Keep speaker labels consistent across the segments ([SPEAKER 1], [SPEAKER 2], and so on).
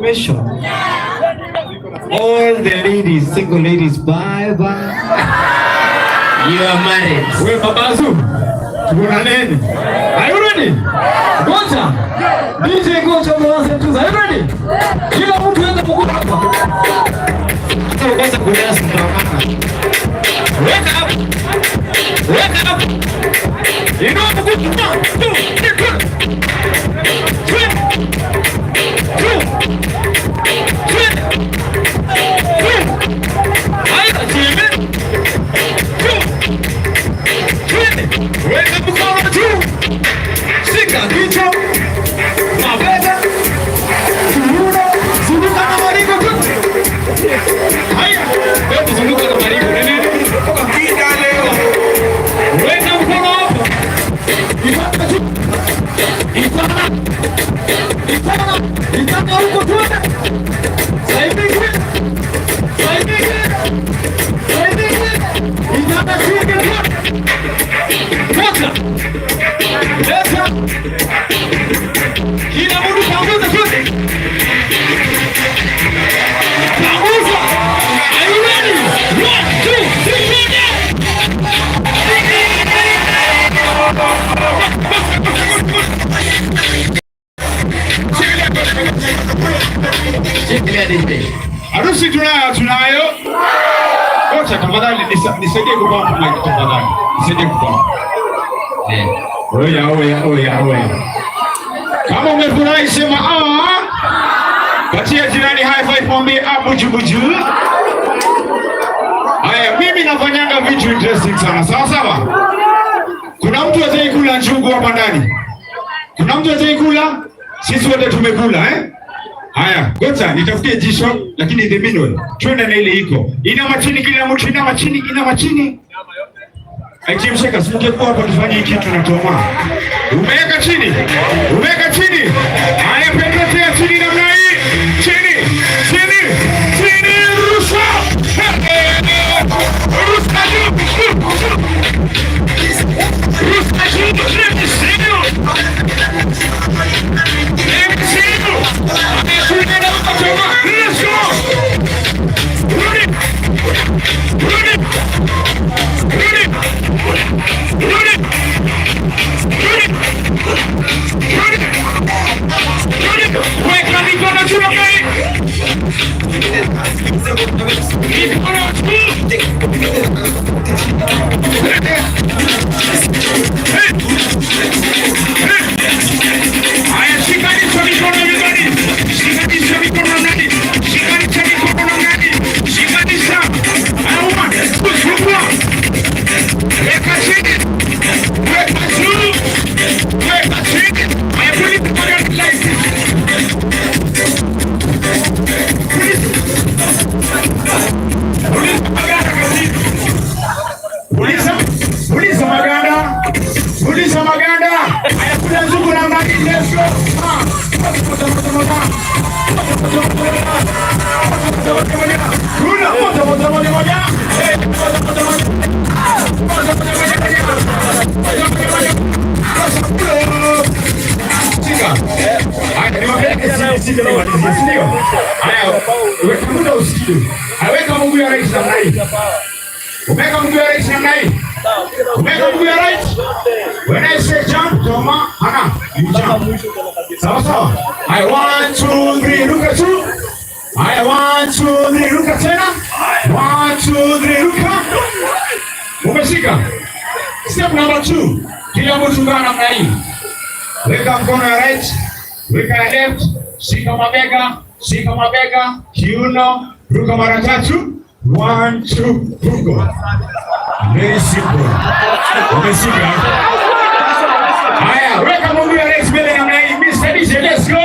[SPEAKER 1] Question. All the ladies, single ladies, bye bye.
[SPEAKER 2] You are married.
[SPEAKER 1] We babazu, tuko nini? Are you ready? Ngoja. DJ ngoja mwanze tu. Are you ready? Kila mtu weka mguu hapa. Sasa kudance tutaonana. Weka up. Weka up. Inua mguu. One, two, three, go. Three. Two. Three. Two. Haya, chini. Two. Twende. Weka mkono juu. Shika kichwa. Mabega. Kiuno. Zunguka na maringo tu. Haya. Hebu zunguka na maringo. Nini? Weka mkono hapo. Itana juu. Itana. Itana. Itana huko, twende. Saidike. Saidike. Saidike. Itana chini, twende. Toka. Leta. Kila mtu panguza, twende. Panguza. Are you ready? One, two, three, twende.
[SPEAKER 2] Shikilia, DJ.
[SPEAKER 3] Harusi tunayo, tunayo. Kocha, tafadhali nisaidie kupamba mic, tafadhali. Nisaidie kupamba.
[SPEAKER 2] Eh.
[SPEAKER 3] Oya, oya, oya, oya. Kama umefurahi sema ah. Patia jirani high five, mwambie ah, buju buju. Haya, mimi nafanyanga vitu interesting sana. Sawa sawa? Kuna mtu hajai kula njugu hapa ndani? Kuna mtu hajai kula? Sisi wote tumekula, eh? Haya, ngoja nitafutie jisho, lakini in the middle. Twende na ile iko. Inama chini kila mtu, inama chini, inama chini. Akimshika singekuwa hapa tufanye hiki kitu na Toma. Umeweka chini. Umeweka chini. Haya, pendetea chini namna hii. Chini. Chini. Chini, rusha. Rusha juu. Rusha juu. Chini. Chini. Chini. Toma. Let's go. Rudi. Rudi. Rudi. Rudi. Rudi. Rudi. Rudi. Weka mikono juu namna hii. Mikono juu. Hey. Hey. Haya, shikanisha mikono, everybody. Shikanisha mikono namna hii. Shikanisha mikono namna hii. Shikanisha. Haya, one, two, three. Weka chini. Weka juu. Weka chini. Haya, put it like this. Puliza. Puliza maganda kabisa. Puliza. Puliza maganda. Puliza maganda. Haya, kula njugu namna hii. Let's go. Ah. Kula moja moja moja moja. Eh, moja moja moja. Moja moja moja moja. Moja moja moja. Shika. Haya, niwapeleke chini chini nimalizie, si ndio? Haya, weka muda usikie. Haya, weka mguu ya right namna hii. Umeweka mguu ya right namna hii. Umeweka mguu ya right. When I say jump, Toma, hana, you jump. Sawa sawa. Haya, one, two, three, ruka juu. Haya, one, two, three, ruka tena. One, two, three, ruka. Umeshika. Step number two. Kila mtu kaa namna hii. Weka mkono ya right, weka ya left, shika mabega, shika mabega, kiuno, ruka mara tatu. One, two, ruka. Very simple. Umeshika. Haya, weka mguu ya right mbele namna hii. Mr. DJ, let's go.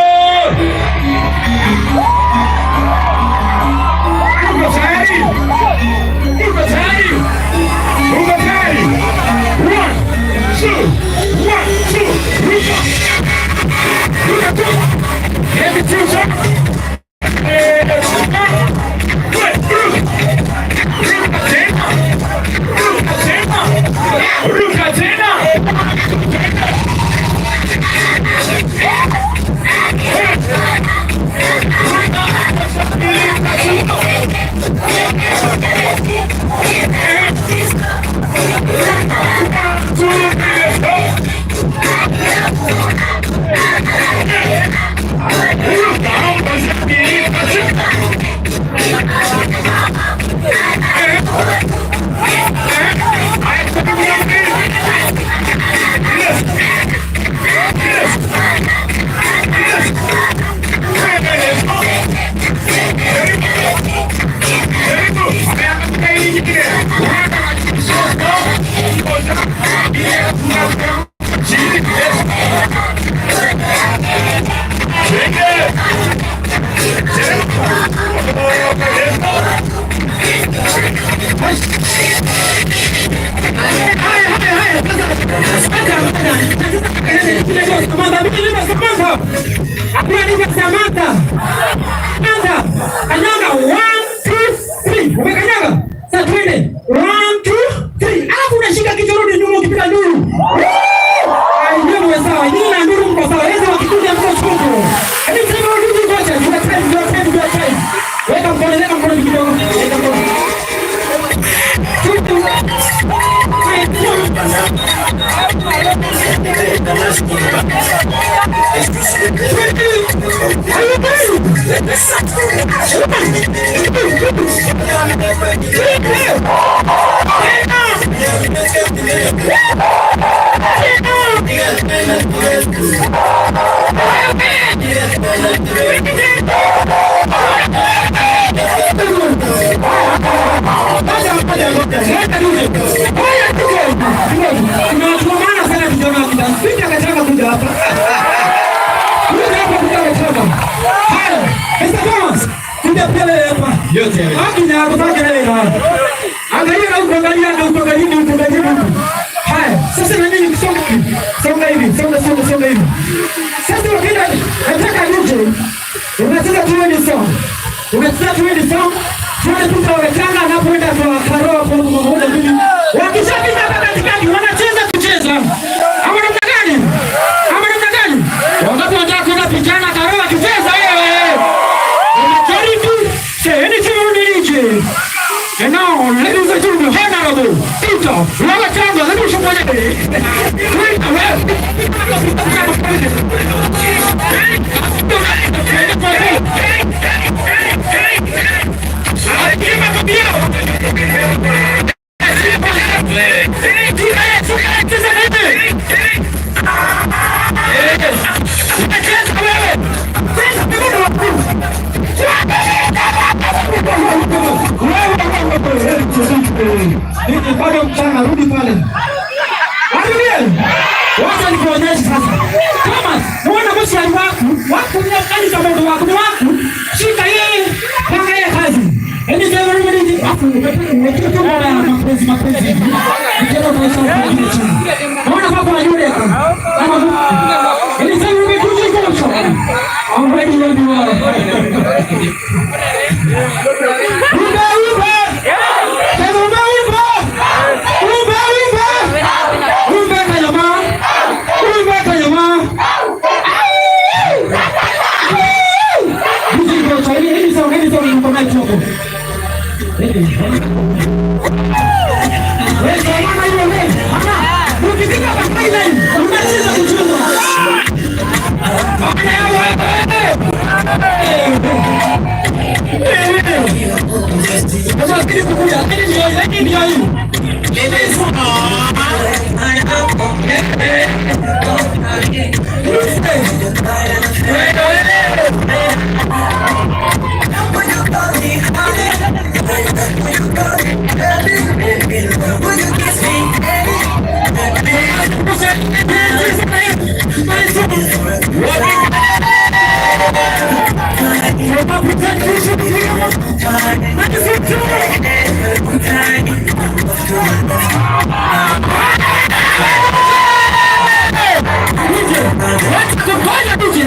[SPEAKER 3] Uko tayari? Uko tayari? Uko tayari? One, two, one, two, ruka. Ruka two. Heavy two, sir. Ruka. Ruka tena. Ruka tena. Ruka tena.
[SPEAKER 1] Kanyaga 1 2 3. Umekanyaga? Sasa twende. 1 2 3. Alafu unashika kichwa, rudi nyuma ukipiga nduru. Ndio mwe sawa. Nyinyi na nduru mko sawa. Hizo wakikuja mko chungu. Hebu mseme rudi ngoja. Tuna time, tuna time, tuna time. Weka mkono kidogo. Weka mkono. Tunatumana sana vijana wa kidamu. Vipi akataka kuja hapa? Kuja hapa kuja akataka. Haya, Mr. Thomas, kuja pia wewe hapa.
[SPEAKER 2] Yote yale.
[SPEAKER 1] Haki na hakutaka kelele na hapa. Angalia na huko, angalia na huko, angalia na huko, angalia na huko. Haya, sasa na nini songa hivi. Songa hivi, songa songa songa hivi. Sasa ukienda nataka nije. Unacheza tu ni song. Unacheza tu ni song. Tuone tu wachanga anapoenda kwa karoa kwa mmoja mbili. Wakishafika hapa katikati wanacheza kucheza. Ama namna gani? Ama namna gani? Wakati wanataka kwenda pigana karoa akicheza wewe. Unajaribu say anything you need. And now, ladies and gentlemen, Honorable Peter Wawachanga, let me show you. Bado mchanga, rudi pale. Arudie. Wacha nikuonyeshe sasa. Thomas, muone mshari wako, wako ni kani za mundu wako ni wako. Shika yeye, panga yeye kazi. Yaani sasa wewe ni hapo umetoka tu mara mapenzi mapenzi. Ndio maisha ya chini. Muone kwa kwa yule hapa. Kama yaani sasa wewe kuja kwa mshari. I'm ready when you are. Uba uba. Uba uba. Uba uba. Uba kanyama. Uba kanyama.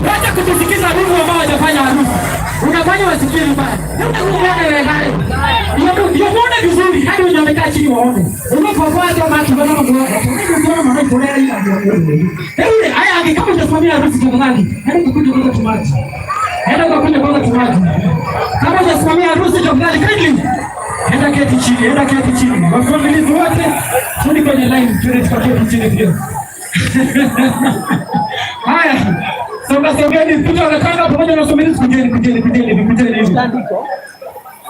[SPEAKER 1] Wacha kutusikiza harufu ambao hawajafanya harufu. Unafanya wasikie vibaya. Ndio muone vizuri hadi wenye wamekaa chini waone. Unapokuwa hata macho kama mwana. Unaona mwana iko ile ile. Hebu haya kama utasimamia harusi tafadhali. Hadi ukuje kwanza tumaji. Hadi ukuje kwanza tumaji. Kama utasimamia harusi chini, enda keti chini. Wasimamizi wote tuni kwenye line, twende tukaketi chini pia. Haya, songa songeni, Peter Gatanga pamoja na wasimamizi, kujeni, kujeni, kujeni hivi, kujeni hivi.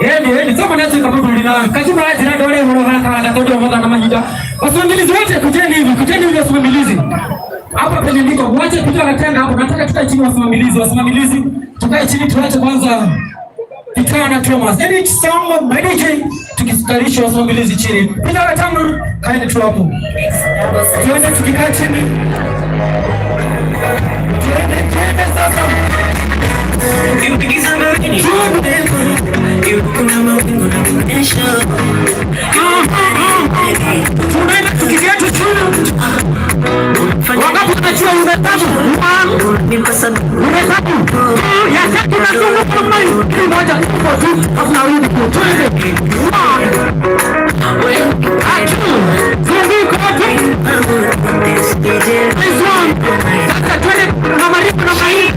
[SPEAKER 1] Eni, eni, soma nasi kama tulina. Kachuma aje na dole horo hana kana todo mmoja na mahida. Wasimamizi wote kujeni hivi, kujeni hivi wasimamizi. Hapa penye niko, mwache Peter Gatanga hapo. Nataka tukae chini wasimamizi, wasimamizi. Tukae chini tuache kwanza Peter na Thomas. Any song my DJ tukikarisha wasimamizi chini. Peter Gatanga kaeni tu hapo. Tuende tukikaa chini. Tuende, tuende sasa. Tunaenda tukiketi chini. Wangapi tunachua umehesabu? One, umehesabu? Two, ya tatu tunazunguka namna hii. Moja, iko tu, alafu na rudi tu. Twende. One, two, zunguka tu. This one. Sasa twende na maribu namna hii.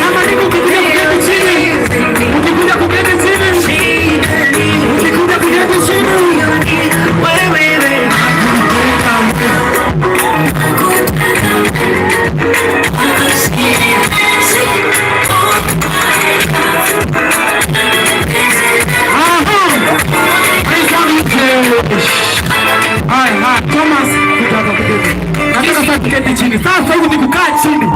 [SPEAKER 1] Na maribu ukikuja kuketi chini. Ukikuja kuketi chini. Ukikuja kuketi chini. Aha. This one is Haya, haya, Thomas, kuja hapa kidogo. Nataka sasa tuketi chini. Sasa hivi ni kukaa chini.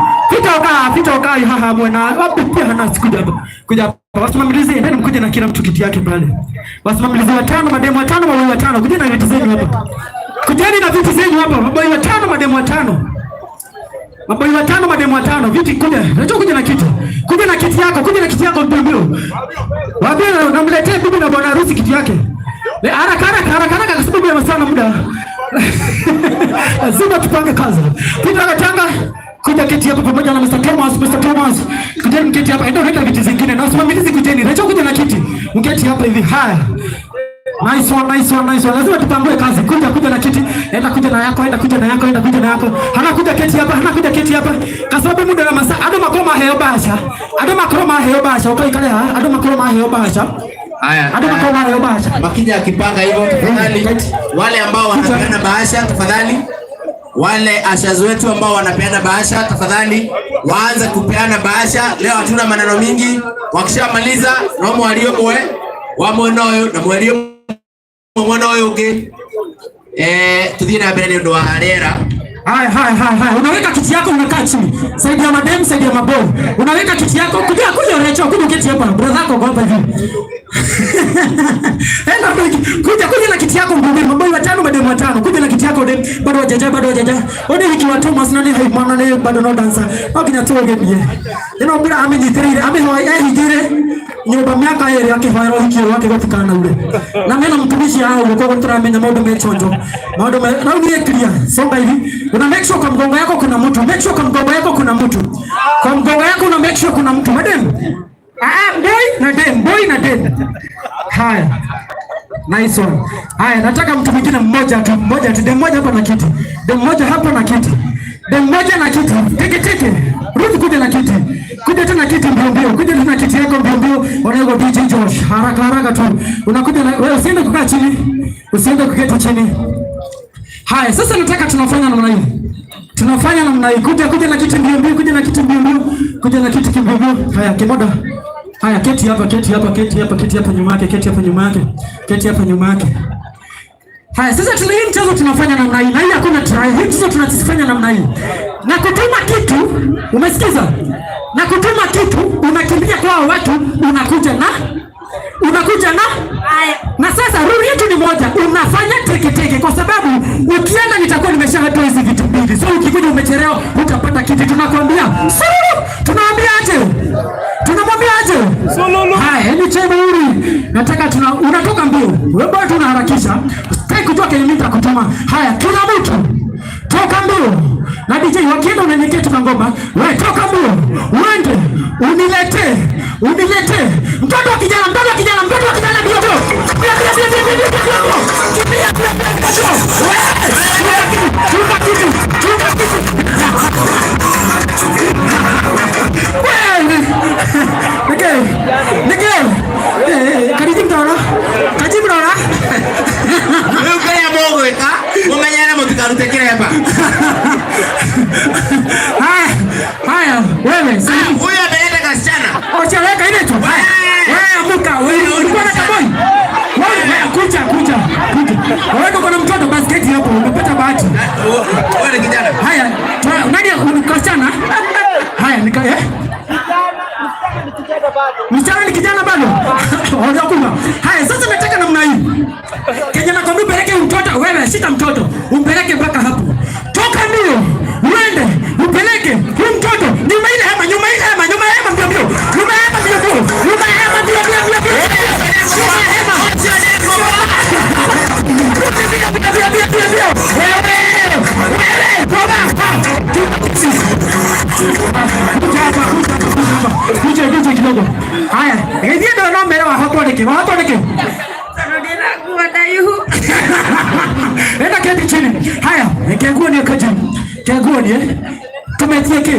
[SPEAKER 1] Pita ukaa haha mwana. Wapi pia hana sikuja hapa. Kuja hapa. Wasimamizi, endeni mkuje na kila mtu kiti yake pale. Wasimamizi watano, mademu watano, maboi watano. Kujeni na viti zenu hapa. Kujeni na viti zenu hapa. Maboi watano, mademu watano. Maboi watano, mademu watano. Viti kuja. Unajua kuja na kiti. Kuja na kiti yako, kuja na kiti yako mbio mbio. Waambie namletee bibi na bwana harusi kiti yake. Le haraka haraka haraka haraka kwa sababu ya sana muda. Lazima tupange kazi. Peter Gatanga kuja keti hapa pamoja na Mr. Thomas, Mr. Thomas. Kujeni mketi hapa. Enda leta viti zingine na wasimamizi kujeni. Rachel kuja na kiti. Mketi hapa hivi. Haya. Nice one, nice one, nice one. Lazima tupangue kazi. Kuja kuja na kiti. Enda kuja na yako, enda kuja na yako, enda kuja na yako. Hana kuja keti hapa, hana kuja keti hapa. Kwa sababu muda na masaa. Ado makoma heyo basha. Ado makoma heyo basha. Okay, kale ha. Ado makoma heyo basha.
[SPEAKER 2] Haya,
[SPEAKER 1] Ado makoma heyo basha.
[SPEAKER 2] Makija akipanga hivyo tafadhali, wale ambao wanapeana bahasha tafadhali, wale ashaz wetu ambao wanapeana bahasha tafadhali waanze kupeana bahasha. Leo hatuna maneno mingi, wakishamaliza no mwario mwe wa mwena uyu na mwario mwena uyu ungi tuthie na mbere ni undu wa rĩera.
[SPEAKER 1] Haya, haya, haya, haya. Unaweka kiti yako unakaa chini. Saidi ya madem, saidi ya maboy. Unaweka kiti yako, kuja kuja Rachel, kuja uketi hapa. Brother yako kwa hapa hivi. Enda kuja kuja na kiti yako mbele. Maboy watano, madem watano. Kuja na kiti yako dem. Bado hajaja, bado hajaja. Ode hiki wa Thomas nani hai mwana ne bado no dancer. Okinya tu oge bie. Ino bila amenyitirire, amehoya ehithire. Nyumba miaka eri akihoera uhiki wake gwatukana ule. Na mena mtumishi hao uko turamenya maundu mechonjo. Maundu me na ni clear. Songa hivi. Una make sure kwa mgongo yako kuna mtu. Make sure kwa mgongo yako kuna mtu. Kwa mgongo yako una make sure kuna mtu. Madam. Boy na dem, boy na dem. Haya. Nice one. Haya, nataka mtu mwingine mmoja tu, mmoja tu, dem mmoja hapa na kiti. Dem mmoja hapa na kiti. Dem mmoja na kiti. Teke teke. Rudi kuja na kiti. Kuja tena kiti mbio mbio. Kuja tena kiti yako mbio mbio. Wanaego DJ Josh. Haraka haraka tu. Unakuja na wewe, usiende kukaa chini. Usiende kuketi chini. Haya, sasa nataka tunafanya namna hii. Tunafanya namna hii. Kuja kuja na kiti mbio mbio, kuja na kiti mbio mbio. Kuja na kiti mbio mbio. Haya, kimoda. Haya, keti hapa, keti hapa, keti hapa, keti hapa nyuma yake, keti hapa nyuma yake. Keti hapa nyuma yake. Haya, sasa tuna hii mchezo tunafanya namna hii. Na hii hakuna try. Hii mchezo tunafanya namna hii. Na kutuma kitu, umesikiza? Na kutuma kitu, unakimbia kwa watu, unakuja na unakuja na na sasa rule yetu ni moja, unafanya teke teke kwa sababu ukienda nitakuwa nimeshatoa hizi vitu mbili. So ukikuja umechelewa utapata kiti. Tunakwambia sululu, tunaambia aje? Tunamwambia aje? Sululu. Haya, hebu cheza huri. Nataka unatoka mbio. Wewe bado unaharakisha. Sitaki kujua kenye mimi nitakutuma. Haya, kila mtu toka mbio. Na DJ wakienda unaniletea tu ngoma. Wewe toka mbio. Uende uniletee. Uniletee. Mtoto wa kijana, mtoto wa kijana, mtoto wa kijana mbio mbio. Kimbia mbio mbio mbio mbio mbio. Kimbia mbio mbio. Wewe, chunga kitu, chunga kitu. Wewe. Nige. Nige. Karibu mtaona. Karibu mtaona. Wewe uko na mtoto basketi hapo, umepata bahati.
[SPEAKER 2] Wewe ni kijana.
[SPEAKER 1] Haya, nani ni kasichana? Haya, nika eh? Msichana ni kijana bado. Hawajakula. Haya, sasa nataka namna hii. Kenya nakwambia upeleke mtoto, wewe shika mtoto, umpeleke mpaka hapo. Toka mbio, uende, upeleke huyu mtoto nyuma ile hema, nyuma ile hema, nyuma ya hema mbio mbio. Nyuma ya hema mbio mbio. Nyuma ya hema mbio mbio mbio mbio. Nyuma ya hema. Mbio mbio mbio mbio mbio. Wewe, wewe, toka. Kuja hapa, kuja hapa, kuja hapa. Kuja, kuja kidogo. Haya, hivi ndio naomba wahotwo niki, wahotwo niki. Enda keti chini. Haya, kenguo ni kaja. Kenguo ni eh. Tumetie ke.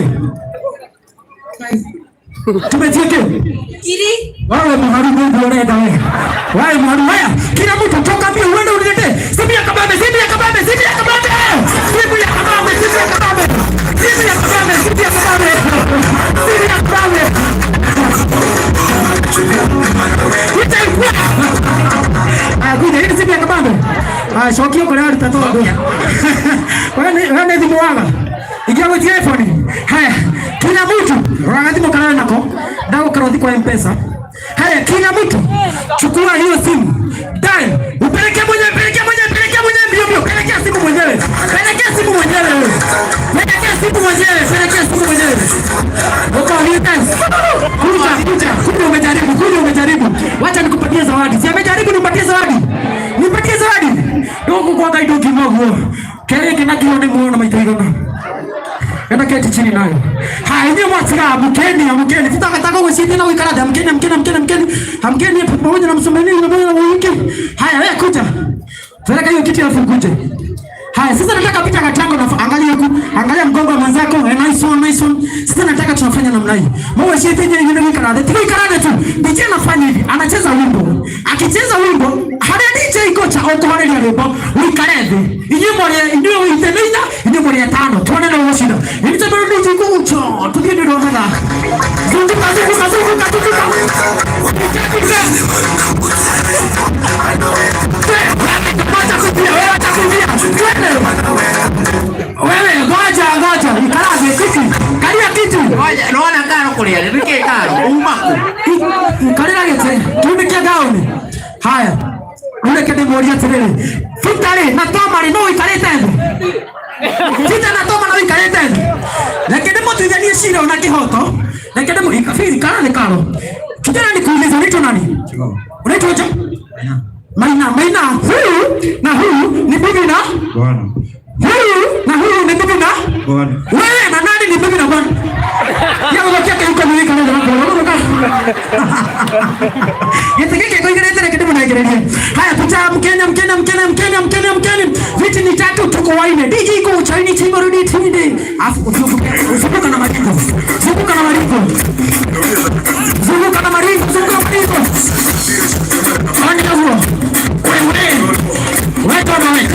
[SPEAKER 1] Tumetie ke.
[SPEAKER 4] Kiri.
[SPEAKER 1] Wewe mharibu ndio unaenda wewe. Wewe mharibu haya. Kila mtu toka mbio uende uniletee. Simu ya kabambe, simu ya kabambe, simu ya kabambe. Simu ya kabambe, simu ya kabambe. Simu ya kabambe, simu ya kabambe. Simu ya kabambe. Kuja huku. Aya, kuja hii simu ya kabambe. Aya, shokio kwa leo tutatoa. Wewe ni thimu waga. Ingia kwa iPhone. Haya, kila mtu rora thimu kana nako. Ndagukorwo thi kwa M-Pesa. Haya, kila mtu chukua hiyo simu. Dial, upeleke mwenyewe, peleke mwenyewe, peleke mwenyewe mbio mbio, pelekea simu mwenyewe. Pelekea simu mwenyewe wewe. Pelekea simu mwenyewe, pelekea simu mwenyewe. Uko ni Kuja, kuja, kuja umejaribu, kuja umejaribu. Wacha nikupatie zawadi. Si amejaribu nipatie zawadi. Nipatie zawadi. Ndugu kwa kaido kimogo. Kere kina kione muona maito igana. Enda keti chini nayo. Haya, nyinyi mwatira amkeni, amkeni. Tutakataka kushindi na uikara amkeni, amkeni, amkeni, amkeni. Amkeni pamoja na msomeni na pamoja na wiki. Haya, wewe kuja. Peleka hiyo kiti alafu kuje. Haya, sasa nataka pita katango na angalia huku, angalia mgongo wa mwenzako. Nice one, nice one. Sasa nataka tunafanya namna hii. Mwa shete nyinyi nyinyi wikara. Tuikara tu. DJ anafanya hivi, anacheza wimbo. Akicheza wimbo, hada DJ kocha okohoreria rwimbo, wikare thi. Inyuĩ mũrĩ inyuĩ itemeina, inyuĩ mũrĩ atano. Tuone no gũcinda. Ini tondũ DJ kugucho, tuthiĩ nĩ ũndũ Zunguka, zunguka, zunguka, zunguka. Wacha kumbia, wewe wacha kumbia. Twende. Wewe ngoja ngoja, ikaraze kiti. Kalia kiti.
[SPEAKER 2] Ngoja, naona karo kulia, nike karo, umaku.
[SPEAKER 1] Kalira gĩtĩ, tunĩkia gauni. Haya. Ureke ndĩmũrie atĩrĩrĩ. Peter rĩ, na Toma rĩ, no ũikarĩte thĩ? Peter na Toma no ũikarĩte thĩ? Reke ndĩmũtuithanie ciira na kĩhoto. Reke ndĩmũ kana nĩ karo. Kijana nikuulize, unaitwa nani? Unaitwa aje? Maina, Maina, huyu na huyu ni bibi na
[SPEAKER 3] bwana.
[SPEAKER 1] Huyu na huyu ni bibi na
[SPEAKER 3] bwana.
[SPEAKER 1] Wewe na nani ni bibi na bwana? Ya ulokia ke yuko ni kana na bwana. Gete kike kwa ingine tena kitu mnaegereria. Haya, picha Mkenya, Mkenya, Mkenya, Mkenya, Mkenya, Mkenya. Viti ni tatu tuko waine. DJ iko chaini chini rudi tinde. Afu usifuka na maringo. Zunguka na maringo. Zunguka na maringo, zunguka na maringo. Fanya huo. Wewe. Wewe kama wewe,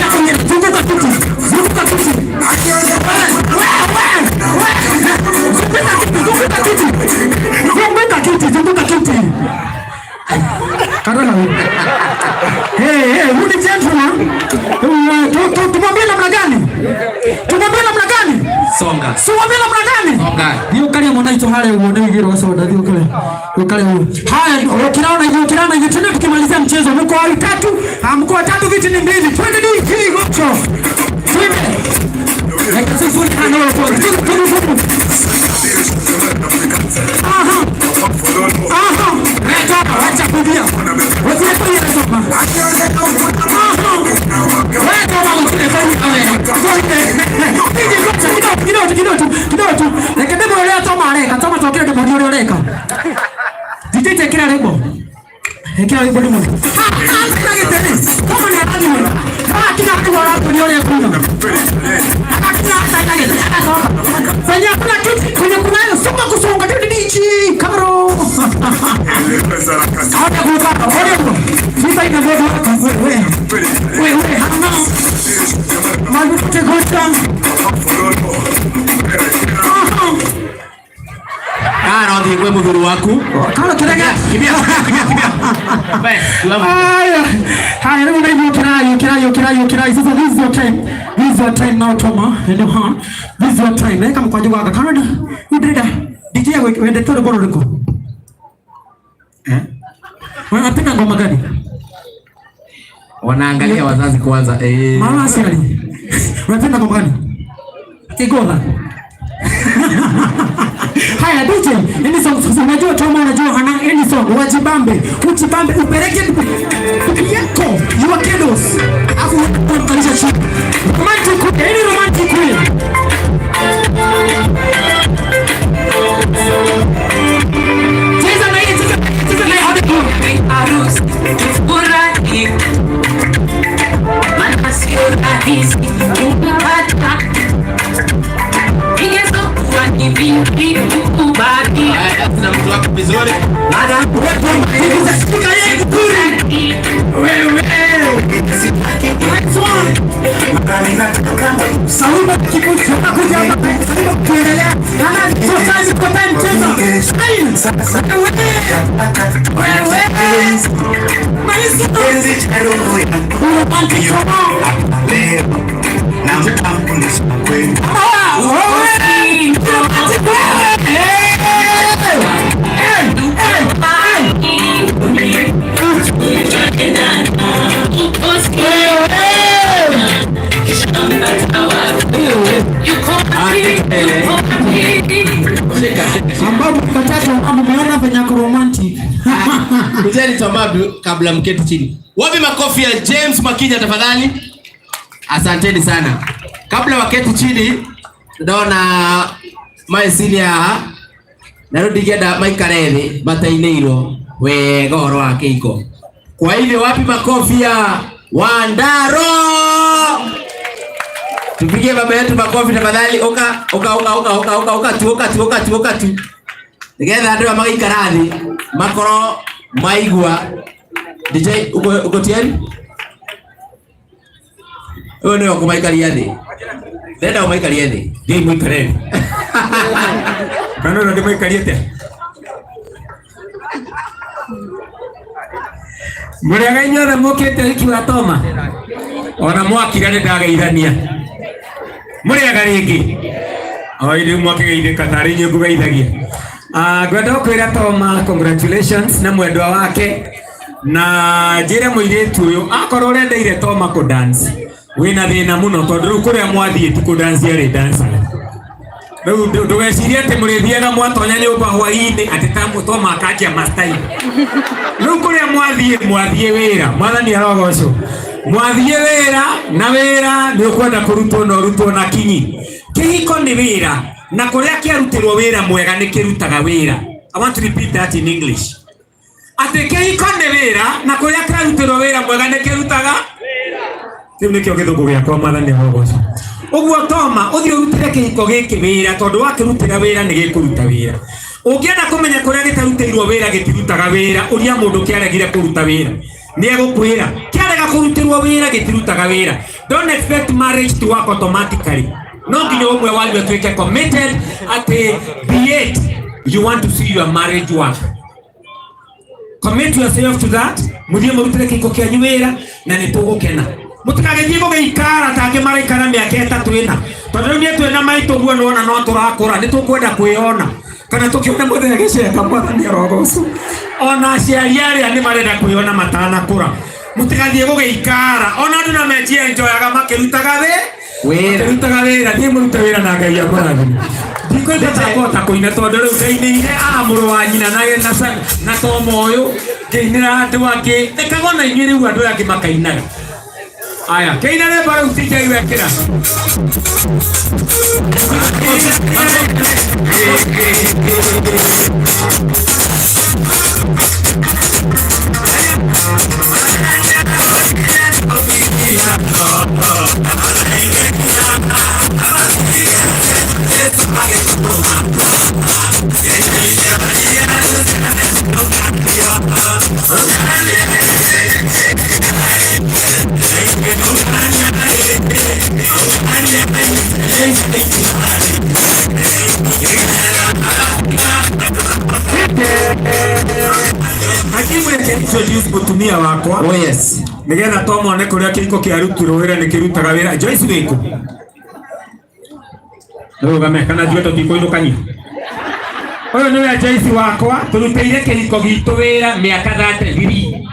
[SPEAKER 1] zunguka kiti. Zunguka kiti. Wewe, wewe. Zunguka kiti, zunguka kiti. Zunguka kiti, zunguka kiti. Karona wewe. Hey, hey, huyu ni gentleman. Tumwambie namna gani? Tumwambie namna gani?
[SPEAKER 2] Songa.
[SPEAKER 1] Tumwambie namna gani?
[SPEAKER 2] Songa.
[SPEAKER 1] Hiyo kali mwana ito hale uone hiyo roho ndio kale. Kale huo. Haya, ukiraona hiyo ukiraona hiyo tena tukimalizia mchezo mko wa tatu, mko wa tatu viti ni mbili. Twende ni hii gocho. Twende. Lakini sisi tuna nalo. Aha. Aha. Leta, acha kulia. Wewe kulia sasa. Aha. Wewe kama usile kwa wewe. Kidogo kidogo kidogo tu. Reke ndimo ile Toma areka, Toma tokire ndimo ndio areka. DJ tekira rwimbo. Ekira rwimbo ndimo. Ah, ah, gitene. Toma ni arathi. Ah, kila mtu arathi ni ule kuna. Akina hata gitene. Fanya kuna kitu kwenye kunayo soma kusonga DJ Karo. Hata kuka, hata. Sasa ina bodi wewe. Wewe hana. Malute gocha.
[SPEAKER 2] Karo thiĩ kwĩ mũthuri waku.
[SPEAKER 1] Karo kĩrega.
[SPEAKER 2] Kimbia, kimbia, kimbia.
[SPEAKER 1] Haya. Haya, leo ndio kirai, kirai, kirai, kirai. Sasa this is your time. This is your time now, Toma. You know, huh? This is your time. Weka mkwaju wako. Karo na. Udreda. DJ wende toro boro riko. Eh? Wanapenda ngoma gani?
[SPEAKER 2] Wanaangalia wazazi kwanza. Eh.
[SPEAKER 1] Mama asiali. Unapenda ngoma gani? Kigola. Haya DJ, any song sasa unajua Toma, unajua hana any song, wajibambe, ujibambe upeleke yako, your kiddos. Afu unakalisha chini. Romantic, any romantic way. Cheza na hii, cheza, cheza na hii hadi
[SPEAKER 4] Harusi tufurahi, maana sio rahisi kumpata. Ingezokuwa ni vingi kukubali.
[SPEAKER 2] Na mtu wako vizuri.
[SPEAKER 1] Shika yeye vizuri. Wewe. Next one. Saluba kikuja kuja hapa. Saluba kuendelea. Ana so time kwa time cheza. Wewe. Wewe. Maliza. Romantic song. Ah, wewe. Romantic wewe. Eh, eh, eh. Ambapo katatu umeona venye ako romantic.
[SPEAKER 2] Kujeni Toma kabla mketi chini. Wapi makofi ya James Makinya tafadhali? Asanteni sana. Kabla waketi chini, ndona maeciria na rĩu ndingĩenda maikare thĩ matainĩirwo wega ũhoro wa kĩhiko. Kwa hivyo wapi makofi ya Wandaro? Tupigie baba yetu makofi tafadhali. Oka oka oka oka oka oka oka tu oka tu oka tu oka tu. Nigetha andũ aya magaikara thĩ makorwo maigua. DJ uko uko tayari? Ũyũ nĩwe ũkũmaikaria thĩ. Ndĩrenda ũmaikarie thĩ.
[SPEAKER 3] Ndĩ mũikare thĩ. Kana ũrĩa ndĩmũikarie atĩa? Mũrĩega inyuothe mũkĩte hiki wa Toma. Ona mwakira nĩ ndageithania. Mũrĩega rĩngĩ. Oi rĩu mwakĩgeithĩka tarĩ inyuĩ ngũgeithagia. Ah, ngwenda gũkwĩra Toma congratulations na mwendwa wake. Na njĩre mũirĩtu ũyũ akorwo ũrendeire Toma kũ dance wĩna thĩna mũno tondũ rĩu kũrĩa mwathiĩ ti kũ dance arĩ dancer. Rĩu ndũgecirie atĩ mũrĩthiaga mwatonya nyũmba hwaĩ-inĩ atĩ ta Toma akanjia mastyle. Rĩu kũrĩa mwathiĩ mwathiĩ wĩra, mwathani arogocwo. Mwathiĩ wĩra na wĩra nĩ ũkwenda kũrutwo na ũrutwo na kinyi. Kĩhiko nĩ wĩra na kũrĩa kĩarutĩrwo wĩra mwega nĩ kĩrutaga wĩra. I want to repeat that in English. Atĩ kĩhiko nĩ wĩra na kũrĩa kĩarutĩrwo wĩra mwega nĩ kĩrutaga kĩu nĩkĩo gĩthũngũ gĩakwa mwathani arogocwo. Ũguo Toma ũthiĩ ũrutĩre kĩhiko gĩkĩ wĩra tondũ wakĩrutĩra wĩra nĩ gĩkũruta wĩra. Ũngĩenda kũmenya kũrĩa gĩtarutĩirwo wĩra gĩtirutaga wĩra, ũria mũndũ kĩaregire kũruta wĩra. Nĩ egũkwĩra kĩarega kũrutĩrwo wĩra gĩtirutaga wĩra. Don't expect marriage to work automatically. No nginya ũmwe wanyu atuĩke committed atĩ be it you want to see your marriage work. Commit yourself to that. Mũthiĩ mũrutĩre kĩhiko kĩanyu wĩra na nĩ tũgũkena. Mũtikagĩthiĩ gũgĩikara ta angĩ maraikara mĩaka ĩtatũ ĩna. Tondũ rĩu niĩ twĩna maitũ ũguo nĩwona no tũrakũra, nĩ tũkwenda kwĩyona. Kana tũkĩone mũthenya gĩceka mwathani arogocwo. Ona aciari arĩa nĩ marenda kwĩyona matanakũra. Mũtigathiĩ gũgĩikara. Ona andũ na menjia enjoyaga makĩrutaga
[SPEAKER 2] Wĩra.
[SPEAKER 3] Makĩrutaga wĩra, thiĩ mũrute wĩra na Ngai amũrathime. Ndikũigua ta ngũhota kũina tondũ rĩu ndainĩire a mũrũ wa nyina na Toma ũyũ, ngĩinĩra andũ angĩ. Ĩkaga ona inyuĩ rĩu andũ aya angĩ makainaga. Aya, kĩina rwĩmbo rũu DJ wekĩra.
[SPEAKER 5] Introduce mutumia wakwa.
[SPEAKER 2] Oh yes.
[SPEAKER 5] Nigetha tomone kuria kĩhiko kĩarutirwo wĩra nĩ kĩrutaga wĩra. Joyce wĩkũ? Rũgame kana njuge tũtikũinũkania. Ũyũ nĩwe Joyce wakwa, tũrutĩire kĩhiko gitũ wĩra mĩaka 33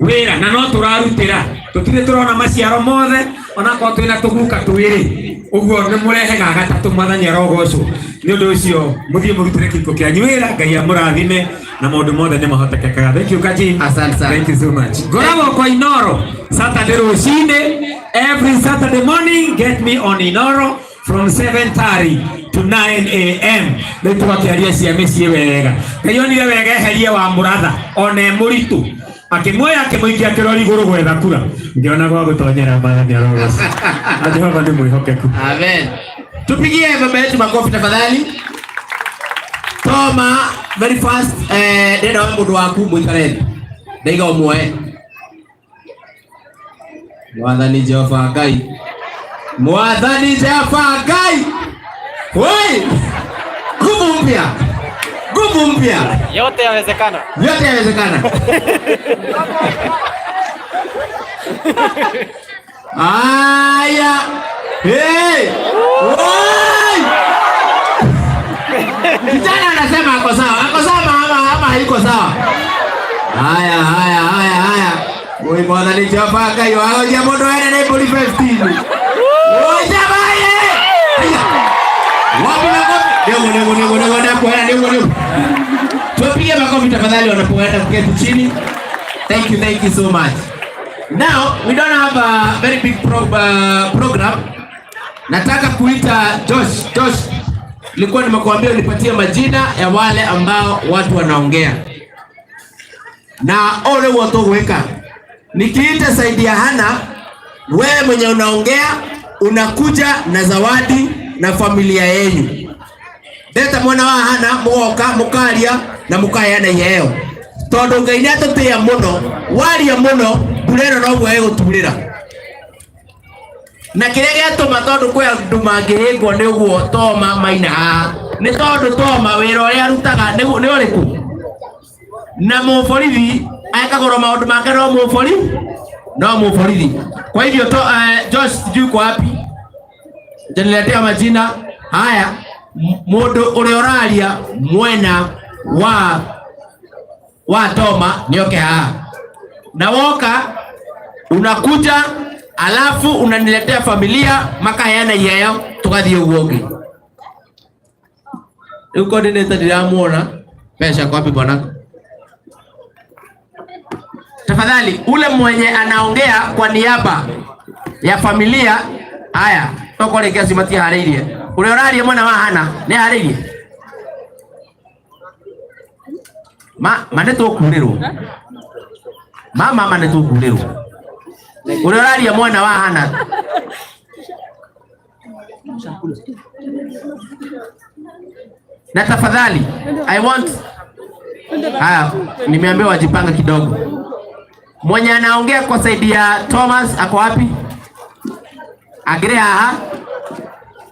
[SPEAKER 5] wĩra na no tũrarutĩra, tũtirĩ tũrona maciaro mothe onakorwo twĩna tũguka twĩrĩ ũguo nĩ mũrehega gatatũ. Mwathani arogocwo. Nĩ ũndũ ũcio mũthiĩ mũrutĩre kĩhiko kĩanyu wĩra, Ngai amũrathime na maũndũ mothe nĩ mahotekekaga. Thank you Kaji.
[SPEAKER 2] Asante sana.
[SPEAKER 5] Thank you so much. Ngoragwo kwa Inoro Saturday rũcinĩ, every Saturday morning get me on Inoro from 7:30 to 9 a.m. Rĩu tũgakĩaria cia mĩciĩ wega. Ngai onire wega eherie wa mũratha ona e mũritũ, akĩmuoya akĩmũikia kĩrori igũrũ gwetha kura, ngĩona gwa gũtonyera. Mwathani arogocwo na Jehova nĩ mwĩhokeku.
[SPEAKER 2] Amen. Tupigie baba yetu makofi tafadhali. Toma very fast, ndenda wa mundu waku muikareni. Ndaiga umuoe. Mwathani Jehova Ngai. Mwathani Jehova Ngai. Woi! Nguvu mpya. Nguvu mpya.
[SPEAKER 6] Yote yawezekana.
[SPEAKER 2] Yote yawezekana. Aya. Hey! Woi! Kijana anasema ako sawa. Ako sawa ama haiko sawa? Haya, haya, haya, haya. Oi, Mwathani Jehova Ngai wagoria mundu ene na mbũri 15. Oi, jamaa! Aya. Wapi makofi? Ndio, ndio, ndio, ndio, ndio, ndio, ndio. Tupige makofi tafadhali wanapoenda kuketi chini. Thank you, thank you so much. Now, we don't have a very big program. Nataka kuita Josh. Josh, nilikuwa nimekuambia unipatie majina ya wale ambao watu wanaongea. Na ole woto weka. Nikiita side ya Hana, wewe mwenye unaongea unakuja na zawadi na familia yenyu. Ndeta mwana wa Hana mugoka mukaria na mukaheana iheo tondu Ngai nĩ atũtĩa mũno, waria mũno mbura ĩno noguo ĩgũturĩra na kĩrĩa gĩatũma, tondũ kwĩ andũ mangĩhĩngwo nĩ ũguo Toma maina haha nĩ tondũ Toma wĩra ũrĩa arutaga nĩ ũrĩkũ na mũborithi ekagũrwo maũndũ make no mũbori no mũborithi. Kwa hivyo Josh, sijui uko wapi, janiletea majina haya. Mũndũ ũrĩa ũraria mwena wa Toma nioke haha, na woka unakuja alafu unaniletea familia makaheana iheo tugathiĩ ũguo ũngĩ. Rĩu coordinator ndiramuona pesha kwa wapi bwana? Tafadhali ule mwenye anaongea kwa niaba ya familia, haya toko rĩngĩ acio matiharĩirie. Ũrĩa ũraria mwena wa Hana nĩ harĩirie ma ma nĩ tũkurĩrwo ma ma nĩ tũkurĩrwo. Ũrĩa ũraria mwena wa Hana, na tafadhali I want, haya nimeambiwa wajipange kidogo. Mwenye anaongea kwa side ya Thomas ako wapi? Agire haha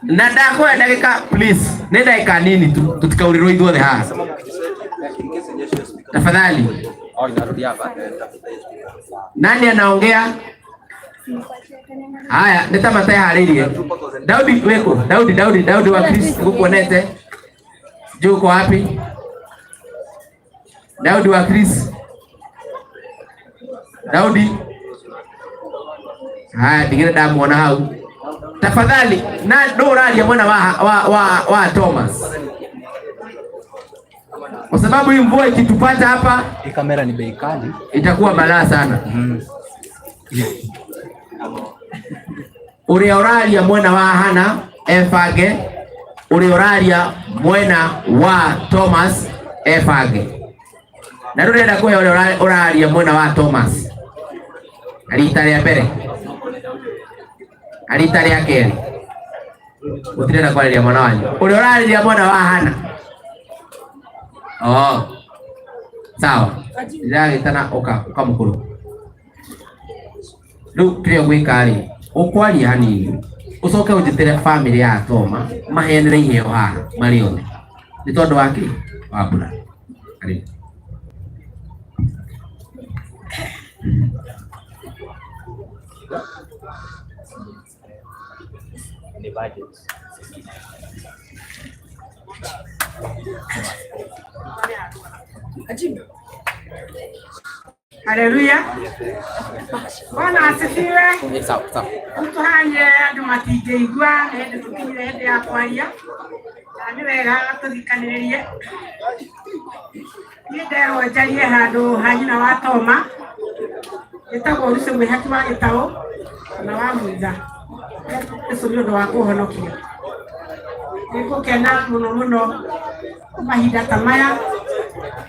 [SPEAKER 2] na ndakwenda ndagika, please, nĩ ndagika nini tu tutikaurĩrwo ithuothe haha tafadhali. Nani anaongea? Haya, nĩ ta mateharĩirie. Daudi wĩkũ? Daudi, Daudi, Daudi wa Chris, ngukuonete. Sijui uko wapi? Daudi wa Chris. Daudi. Haya, ndigire ndamuona hau. Tafadhali, na ndo ũraria mwena wa Thomas. Kwa sababu hii mvua ikitupata hapa
[SPEAKER 6] Hii kamera ni bei kali.
[SPEAKER 2] Itakuwa balaa sana. Ũrĩa ũraria mwena wa Hana ebange, ũrĩa ũraria mwena wa Thomas ebange. Na rĩu ndĩrenda kũhe ũrĩa ũraria mwena wa Thomas rita rĩa mbere, rita rĩa kerĩ gũtirenda kwarĩria mwana wanyu. Ũrĩa ũrarĩria mwena wa Hana, oh, sawa, ndĩragĩtana ũka ũka mũkũrũ. Rĩu kĩrĩa ũgwĩka rĩ, ũkwaria hanini ũcoke ũnjĩtĩre famĩlĩ ya Toma maheanĩre iheo haha marĩ othe nĩ tondũ wa kĩ wa mbura. Karibu.
[SPEAKER 7] Haleluya. Bwana asifiwe.
[SPEAKER 2] Sawa sawa.
[SPEAKER 7] Tũhanye andũ matingĩigua nĩ hĩndĩ tũkinyire hĩndĩ ya kwaria na nĩ wega tũthikanĩrĩrie. Niĩ nderwo njarie handũ ha nyina wa Toma ĩtagwo Lucy Mwĩhaki wa Gĩtaũ na wa Mwitha. Jesũ nĩ ũndũ wa kũhonokia. Nĩ ngũkena mũno mũno mahinda ta maya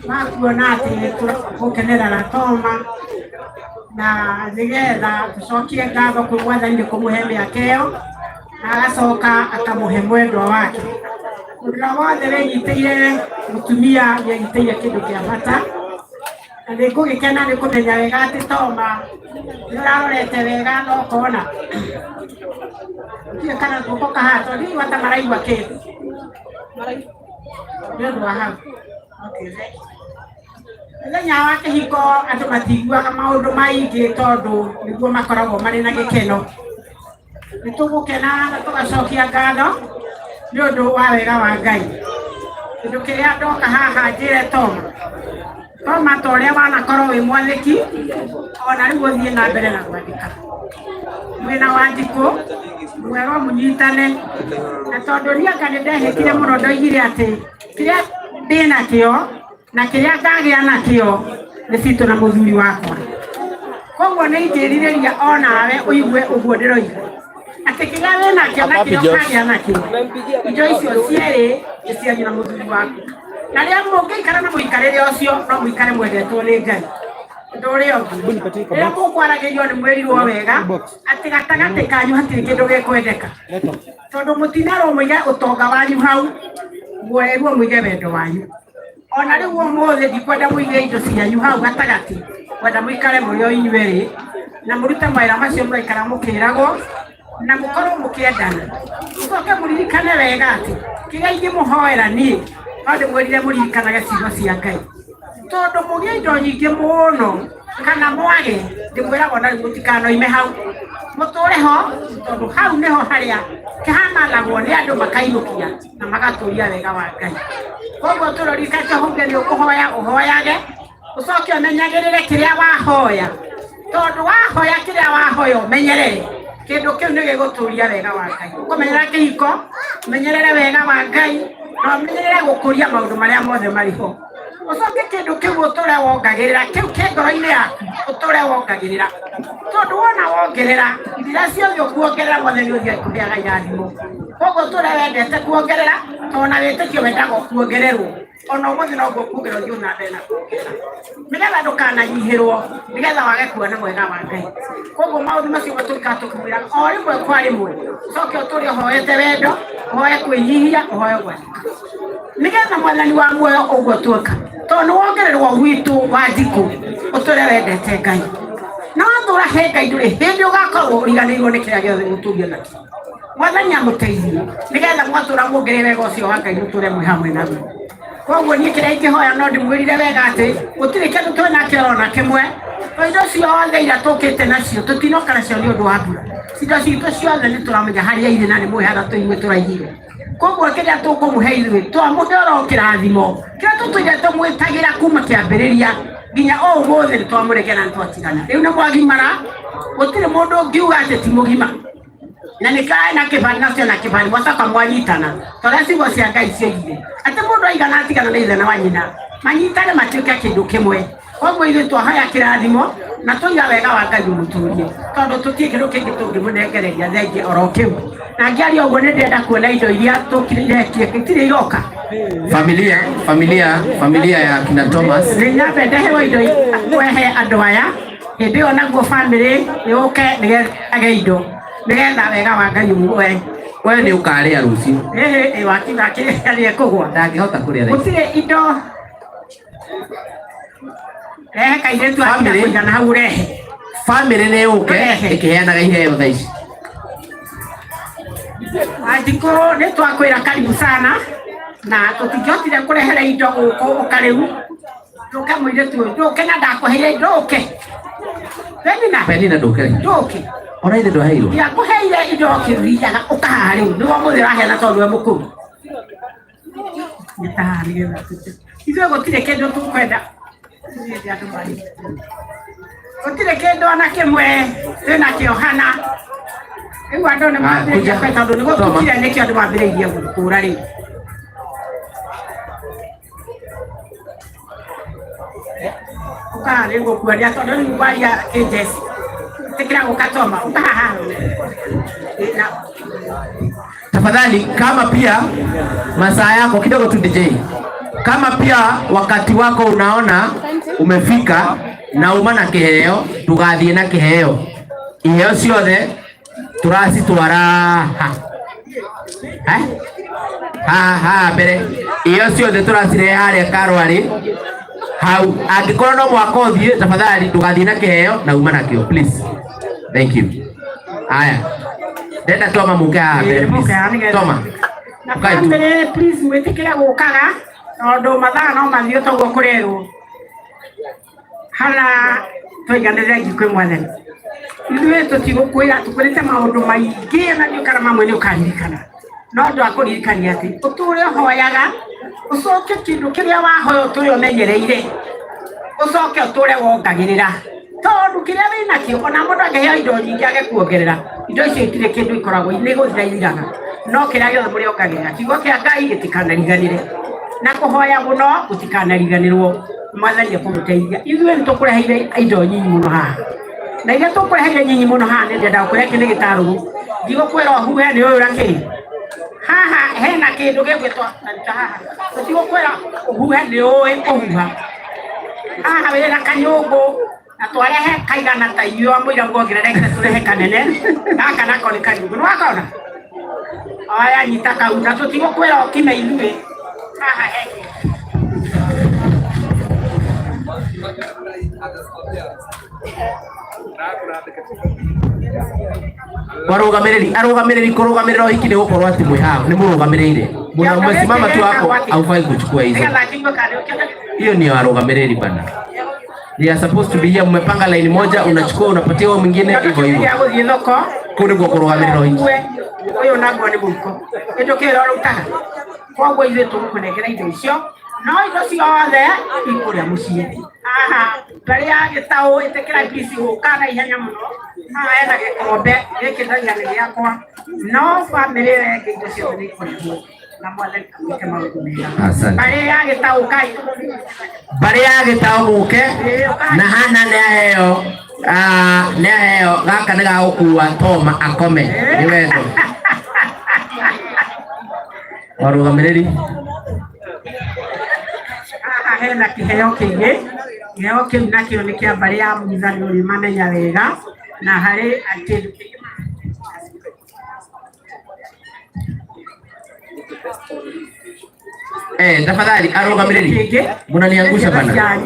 [SPEAKER 7] ma kuona atĩ tũgũkenerera na Toma na nĩgetha tũcokie ngatho kwĩ Mwathani nĩ kũmũhe mĩaka ĩyo na agacoka akamũhe mwendwa wake. Mũndũ ũrĩa wothe wĩnyitĩire mũtumia nĩenyitĩire kĩndũ kĩa bata na nĩ ngũgĩkena nĩ kũmenya wega atĩ Toma nĩ ũrarorete wega na ũkona ndiũĩ kana guoko kahaha tondũ ndiigua ta maraigua kĩndũ nĩ ũndũ wa hau. Okay, thank you. Mũthenya wa kĩhiko andũ matiguaga maũndũ maingĩ tondũ nĩguo makoragwo marĩ na gĩkeno. Nĩ tũgũkena na tũgacokia ngatho nĩ ũndũ wa wega wa Ngai. Kĩndũ kĩrĩa ndoka haha njĩre Toma, Toma ta ũrĩa wanakorwo wĩ mwathĩki ona rĩu ũthiĩ na mbere na gwathĩka. Mwĩna Wanjikũ mwerwo mũnyitane na tondũ niĩ anga nĩ ndehĩtire mũno ndoigire atĩ kĩrĩa ndĩ nakĩo na kĩrĩa ngagĩa nakĩo nĩ citũ na mũthuri wakwa. Koguo nĩ ingĩrirĩria onawe ũigue ũguo ndĩroiga atĩ kĩrĩa wĩ nakĩo na kĩrĩa ũkagĩa nakĩo indo icio cierĩ nĩ cianyu na mũthuri waku. Na rĩrĩa mũngĩikara na mũikarĩre ũcio no mũikare mwendetwo nĩ Ngai. Ũndũ ũrĩa ũngĩ rĩrĩa mũkwaragĩrio nĩ mwĩrirwo wega atĩ gatagatĩ kanyu hatirĩ kĩndũ gĩkwendeka tondũ mũtinarwo mũige ũtonga wanyu hau mwerwo mũige wendo wanyu. Ona rĩu ũmũthĩ ndikwenda mũige indo cianyu hau gatagatĩ, kwenda mũikare mũrĩ o inyuerĩ na mũrute mawĩra macio mũraikara mũkĩragwo na mũkorwo mũkĩendana. Mũcoke mũririkane wega atĩ kĩrĩa ingĩmũhoera niĩ no ndĩmwĩrire mũririkanage ciugo cia Ngai tondũ mũgĩe indo nyingĩ mũno kana mwage ndĩmwĩraga ona rĩu mũtikanoime hau mũtũre ho tondũ hau nĩho harĩa kĩhamathagwo nĩ andũ makainũkia na magatũria wega wa Ngai. Koguo tũrorikate hauge nĩ ũkũhoya ũhoyage ũcoke ũmenyagĩrĩre kĩrĩa wahoya tondũ wahoya kĩrĩa wahoya ũmenyerere kĩndũ kĩu nĩ gĩgũtũria wega wa Ngai. Ũkũmenyerera kĩhiko, ũmenyerere wega wa Ngai na ũmenyerere gũkũria maũndũ marĩa mothe marĩ ho. Ũcoke kĩndũ kĩu ũtũre wongagĩrĩra kĩu kĩ ngoro-inĩ yaku ũtũre wongagĩrĩra tondũ wona wongerera ithira ciothe ũkuongerera Mwathani ũthiĩ akũheaga irathimo. Koguo ũtũre wendete kuongerera tondũ na wĩtĩkio wendaga kuongererwo ona ũmũthĩ noguo kuongerera ũthiĩ na mbere na kuongerera nĩgetha ndũkananyihĩrwo nĩgetha wage kuona mwega wa Ngai. Koguo maũndũ macio matũikaga tũkĩmwĩraga o rĩmwe kwa rĩmwe ũcoke ũtũre ũhoete wendo ũhoe kwĩnyihia ũhoe gwathĩka nĩgetha Mwathani wa muoyo ũguo tuĩka tondũ nĩ wongererwo gwitũ Wanjikũ ũtũre wendete Ngai na watũra he Ngai ndũrĩ hĩndĩ ũgakorwo ũriganĩirwo nĩ kĩrĩa gĩothe gũtũria nakĩo. Mwathani amũteithie nĩgetha mwatũra muongerere wega ũcio wa Ngai mũtũre mwĩ hamwe naguo. Koguo niĩ kĩrĩa ingĩhoya no ndĩmwĩrire wega atĩ gũtirĩ kĩndũ twĩ nakĩo ona kĩmwe tondũ indo ciothe iria tũkĩte nacio tũtinoka nacio nĩ ũndũ wa mbura. Indo citũ ciothe nĩ tũramenya harĩa irĩ na nĩ mũĩ harĩa tũigue tũraigire. Koguo kĩrĩa tũkũmũhe ithuĩ twamũhe oro kĩrathimo kĩrĩa tũtũire tũmwĩtagĩra kuma kĩambĩrĩria nginya ũmũthĩ nĩ twamũregera na nĩ twatigana. Rĩu nĩ mwagimara gũtirĩ mũndũ ũngiuga atĩ ti mũgima na nĩ kaĩ na kĩbani nacio na kĩbani mwacoka mwanyitana torĩa ciugo cia Ngai cioigire atĩ mũndũ aigana atigana na ithe na wa nyina manyitane matuĩke kĩndũ kĩmwe. Koguo ithuĩ twahoya kĩrathimo na twaiga wega wa Ngai ũmũtũrie tondũ tũtirĩ kĩndũ kĩngĩ tũngĩmũnengereria thengia oro kĩu. Na ngĩaria ũguo nĩ ndĩrenda kuona indo iria tũkiretie itirĩ iroka.
[SPEAKER 2] Familia, familia, familia ya kina Thomas.
[SPEAKER 7] Nĩ nyambe ndeherwo indo kwehe andũ aya hĩndĩ ĩyo naguo famĩlĩ yũke nĩgetha age indo nĩgetha wega wa Ngai ũmũe.
[SPEAKER 2] Wewe nĩ ũkarĩa rũciũ.
[SPEAKER 7] Ĩhĩ wakiuga kĩrĩa nĩekũgwa.
[SPEAKER 2] Ndangĩhota kũrĩa thaa ici.
[SPEAKER 7] Gũtirĩ indo rehe kairĩtu akina
[SPEAKER 2] Family.
[SPEAKER 7] kũigana hau rehe.
[SPEAKER 2] Family nĩ yũke ĩkĩheanaga iheo thaa ici.
[SPEAKER 7] Wanjikũ nĩ twakwĩra karibu sana na tũtingĩhotire kũrehere indo gũkũ ũka rĩu ndũke mũirĩtu ũyũ ndũke na ndakũheire indo ndũke Penina
[SPEAKER 2] Penina ndũke.
[SPEAKER 7] ndũke.
[SPEAKER 2] Ona ithe ndwaheirwo.
[SPEAKER 7] Ndiakũheire indo ũkĩthiaga ũkahaha rĩu nĩguo mũthĩ ũraheana tondũ we mũkũrũ. Nĩ ta haha nĩgetha ithuĩ gũtirĩ kĩndũ tũkwenda. Ithuĩ andũ marĩ. Gũtirĩ kĩndũ ona kĩmwe twĩnakĩo hana. Rĩu andũ nĩ mambĩrĩirie kwe tondũ nĩ gũtukire nĩkĩo andũ mambĩrĩirie gũkũra rĩu. Ũkaha nĩ ngũkuonia tondũ rĩu ngwaria kĩnjeci. Ĩtĩkĩra gũka Toma, ũka haha.
[SPEAKER 2] Tafadhali, kama pia masaa yako kidogo tu DJ, kama pia wakati wako unaona umefika na uma na kiheo, tugathie na kiheo. Iheo ciothe turacitwara ha eh? Ha ha mbere. Iheo ciothe turacirehe haria Karwari hau. Angĩkorwo no mwaka ũthiĩ, tafadhali ndũgathiĩ na kiheo na uma nakĩo please. Thank you. Haya, ndenda Toma muke haha mbere please. Toma
[SPEAKER 7] Na family please mwĩtĩkĩre gũkaga tondũ mathaa no mathiĩ toguo kũrerwo. Hana tũiganĩre ngi kwĩ Mwathani. Ithuĩ tũtigũkwĩra tũkwĩrĩte maũndũ maingĩ na nĩ ũkara mamwe nĩ ũkaririkana. No ũndũ wa kũririkania atĩ ũtũre ũhoyaga, ũcoke kĩndũ kĩrĩa wahoya ũtũre ũmenyereire, ũcoke ũtũre wongagĩrĩra. Tondũ kĩrĩa wĩnakĩo ona mũndũ angĩheo indo nyingĩ age kuongerera, indo icio itirĩ kĩndũ ikoragwo nĩ gũthira ithiraga. No kĩrĩa gĩothe mũrĩongagĩrĩra, kiugo kĩa Ngai gĩtikanariganĩre. Na kũhoya mũno gũtikanariganĩrwo. Mwathani ekũmũteithia. Ithuĩ nĩ tũkũreheire indo nyinyi mũno haha. Na iria tũkũreheire nyinyi mũno haha nĩ ndĩrenda gũkũrehe kĩ nĩ gĩtarũrũ. Ndigũkwĩra ũhuhe nĩ ũyũ ũra kĩ. Haha hena kĩndũ gĩgwĩtwo ta haha. Tũtigũkwĩra ũhuhe nĩ ũĩ kũhuha. Haha wĩna kanyũngũ na twarehe kaigana ta inyuĩ wa mũira muongerereke tũrehe kanene. Gaka nako nĩ kanyũngũ. Nĩwakona? Aya nyita kau na tũtigũkwĩra ũkime ithuĩ. Haha he
[SPEAKER 2] Warugamiriri, arugamiriri kurugamirira uhiki ni gukorwo ati mwi haha ni murugamirire. Muna umesimama tu hapo, haufai kuchukua hizo. Hiyo ni warugamiriri bana. They are supposed to be here. Mmepanga line moja, unachukua unapatia huyo mwingine hivyo hivyo.
[SPEAKER 7] Gũthiĩ thoko.
[SPEAKER 2] Kuu nĩguo kũrũgamĩrĩra ũhiki.
[SPEAKER 7] Ũyũ naguo nĩ mũhuko. Kĩndũ kĩrĩa ũrutaga. Koguo ithuĩ tũgũkũnengera indo icio, no indo ciothe ikũrĩa mũciĩ. Haha mbere ya gĩtaũ ĩtĩkĩra please gũka na ihenya mũno. Haha hena gĩkombe gĩkĩ ndauga nĩ gĩakwa, no bamĩrĩ ĩyo ĩngĩ indo ciothe nĩ ikũrĩa mũciĩ. Na Mwathani amwĩke maũndũ mega.
[SPEAKER 2] Asante.
[SPEAKER 7] Mbarĩ ya gĩtaũ kai.
[SPEAKER 2] Mbarĩ ya gĩtaũ mũke na hana nĩ aheo, nĩ aheo gaka nĩ gagũkua Toma akome nĩ wendo. Warũgamĩrĩri.
[SPEAKER 7] Haha hena kĩheo kĩngĩ. Kĩheo kĩu nakĩo nĩ kĩa mbarĩ ya Mũgitha nĩ ũrĩmamenya wega na harĩ kĩndũ kĩngĩ.
[SPEAKER 2] Tafadhali arũgamĩrĩri, mnaniangusha bana.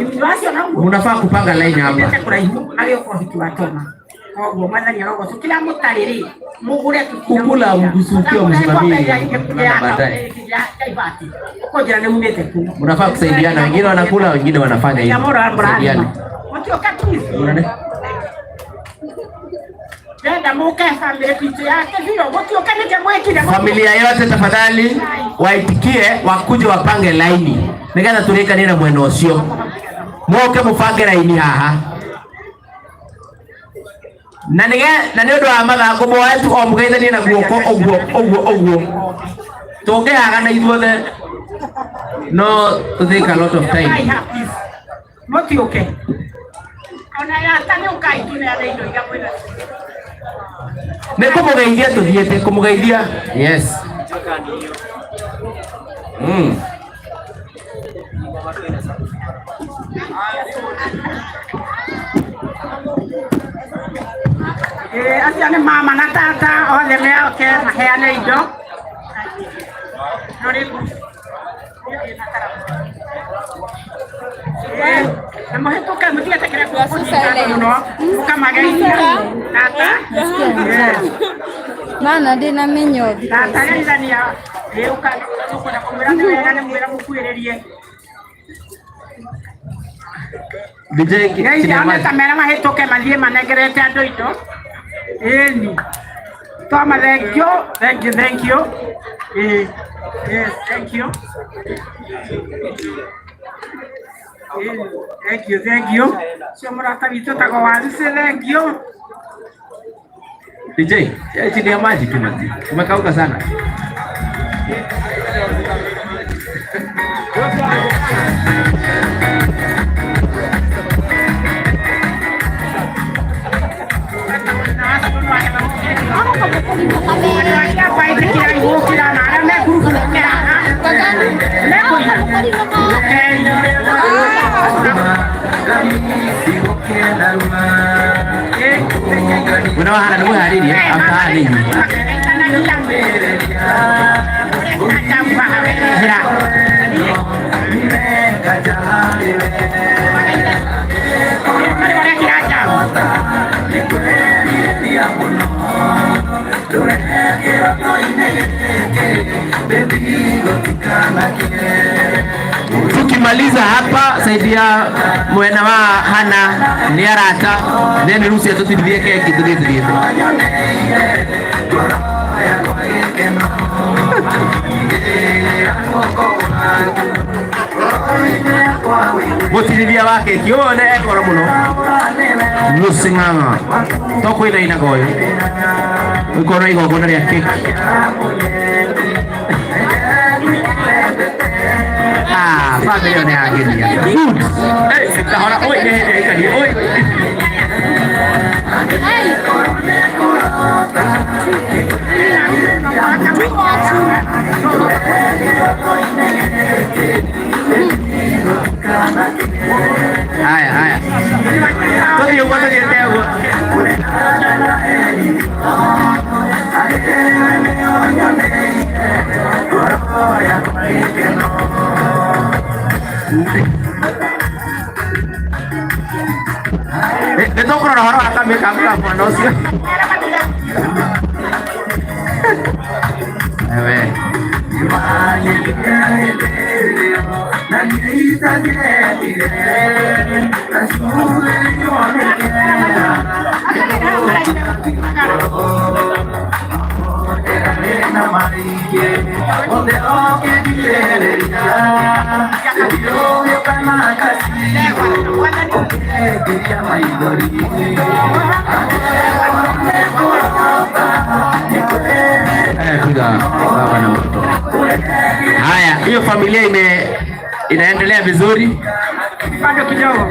[SPEAKER 2] Mnafaa kupanga line hapa.
[SPEAKER 7] Kũraihu harĩ ũhiki wa Toma. Koguo Mwathani arogocwo kĩrĩa mũtarĩ rĩ mũgũre
[SPEAKER 2] Kukula mgusukia msimamie baadaye.
[SPEAKER 7] Ũkũnjĩra nĩ umĩte kũ.
[SPEAKER 2] Mnafaa kusaidiana, wengine wanakula, wengine wanafanya hivyo. Kusaidiana.
[SPEAKER 7] Mũtioka please.
[SPEAKER 2] Unaona?
[SPEAKER 7] Ndenda mũke family picture yake biũ mũtioke nĩkĩ mwĩkire.
[SPEAKER 2] Familia yote tafadhali waitikie, wakuje wapange laini nigetha turikanie na mwena ucio. Moke mubange laini haha. Na nige na nĩ ũndũ wa mathangũ moe tu o mũgeithanie na guoko ũguo ũguo ũguo. Tũngĩhagana ithuothe no to take a lot of time.
[SPEAKER 7] Mũtiũke. Ona yata nĩ ũkai tũneane indo iria mwĩnacio.
[SPEAKER 2] Nĩ kũmũgeithia tũthiĩte kũmũgeithia. Yes.
[SPEAKER 7] Acio nĩ mama na tata othe meoke maheane indo. Na mũhĩtũke mũtigetĩkĩre kũnyita mũno mũkamageithia. Tata.
[SPEAKER 8] Mana ndĩna mĩnyoo thikũ
[SPEAKER 7] Tata
[SPEAKER 8] ici.
[SPEAKER 7] geithania. Ũka tũkwenda kũmwĩra nĩ wega nĩ mwĩra mũkuhĩrĩrie.
[SPEAKER 2] DJ
[SPEAKER 7] Geithia
[SPEAKER 2] chini ya
[SPEAKER 7] one
[SPEAKER 2] maji.
[SPEAKER 7] ta mera mahĩtũke mathiĩ manengerete andũ indo. Ĩni. Toma, thank you, thank you, thank you. Yes, thank you. Ĩni, thank you, thank you. Cio mũrata witũ tagwo Waruci, thank you.
[SPEAKER 2] DJ, chini ya maji tu maji. Umekauka sana. Mwena wa hana nĩ mwĩharĩrie amtaharĩirie. Tukimaliza hapa saidia mwena wa hana ni arata then Lucy atutithie keki tuthie tuthiete. Mutirithia wa keki ũyũ nĩ ekoro mũno Lucy Ng'ang'a to kwĩnainaga ũyũ ũkorwo igongona rĩa keki. Ah, family ĩyo nĩ yangenia. Good. Kahora, oi, nĩ hĩndĩ ĩikarie, oi. Haya, haya. Tũthiĩ ũguo tũthiĩte ũguo. Nĩ tũkũrora ũhoro wa kamĩkabu ka mwana ũcio. Ewe. Kuja baba na mtoto. Haya, hiyo familia inaendelea vizuri.
[SPEAKER 7] Bado kidogo.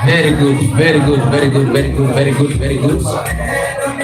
[SPEAKER 2] Very good, very good, very good, very good, very good, very good.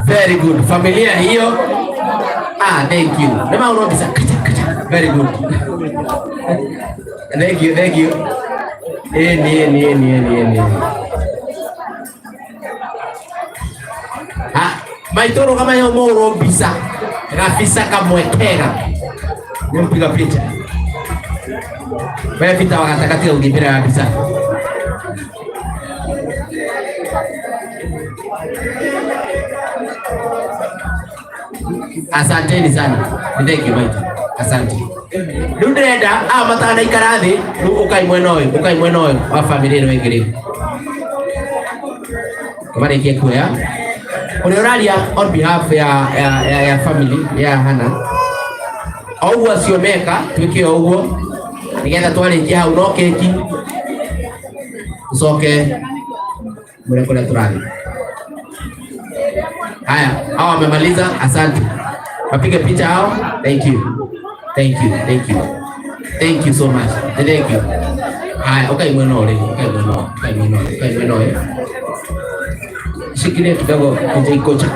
[SPEAKER 2] Very good. Familia hiyo. Ah, thank you. Nema unaobisa. Kacha, kacha. Very good. Thank you, thank you. Eni, eni, eni, eni, eni. Ah, Maitũ rũgama yo mũhũrwo mbica. Gabisa kamwe kega. Nĩmpiga picha. Wewe pita wa katikati ya ũgĩmbĩra ya mbica. Asanteni sana. Thank you maitũ. Asante. Rĩu ndĩrenda aya matanaikara thĩ, rĩu ũkai mwena ũyũ, ũkai mwena ũyũ wa bamĩrĩ ĩno ĩngĩ rĩu. Marĩkie kuoya. Ũrĩa ũraria on behalf ya family ya Hana. O ũguo acio meka, twĩke o ũguo nĩgetha twarĩkia hau no keki tũcoke mwĩre kũrĩa tũrathiĩ. Haya, hao wamemaliza, asante. Wapige picha hao. Thank you. Thank you. Thank you. Thank you so much. Thank you. Haya, ukai mwena ũrĩ, ukai mwena, ukai mwena, ukai mwena ũyũ. Shikilia kidogo DJ kocha.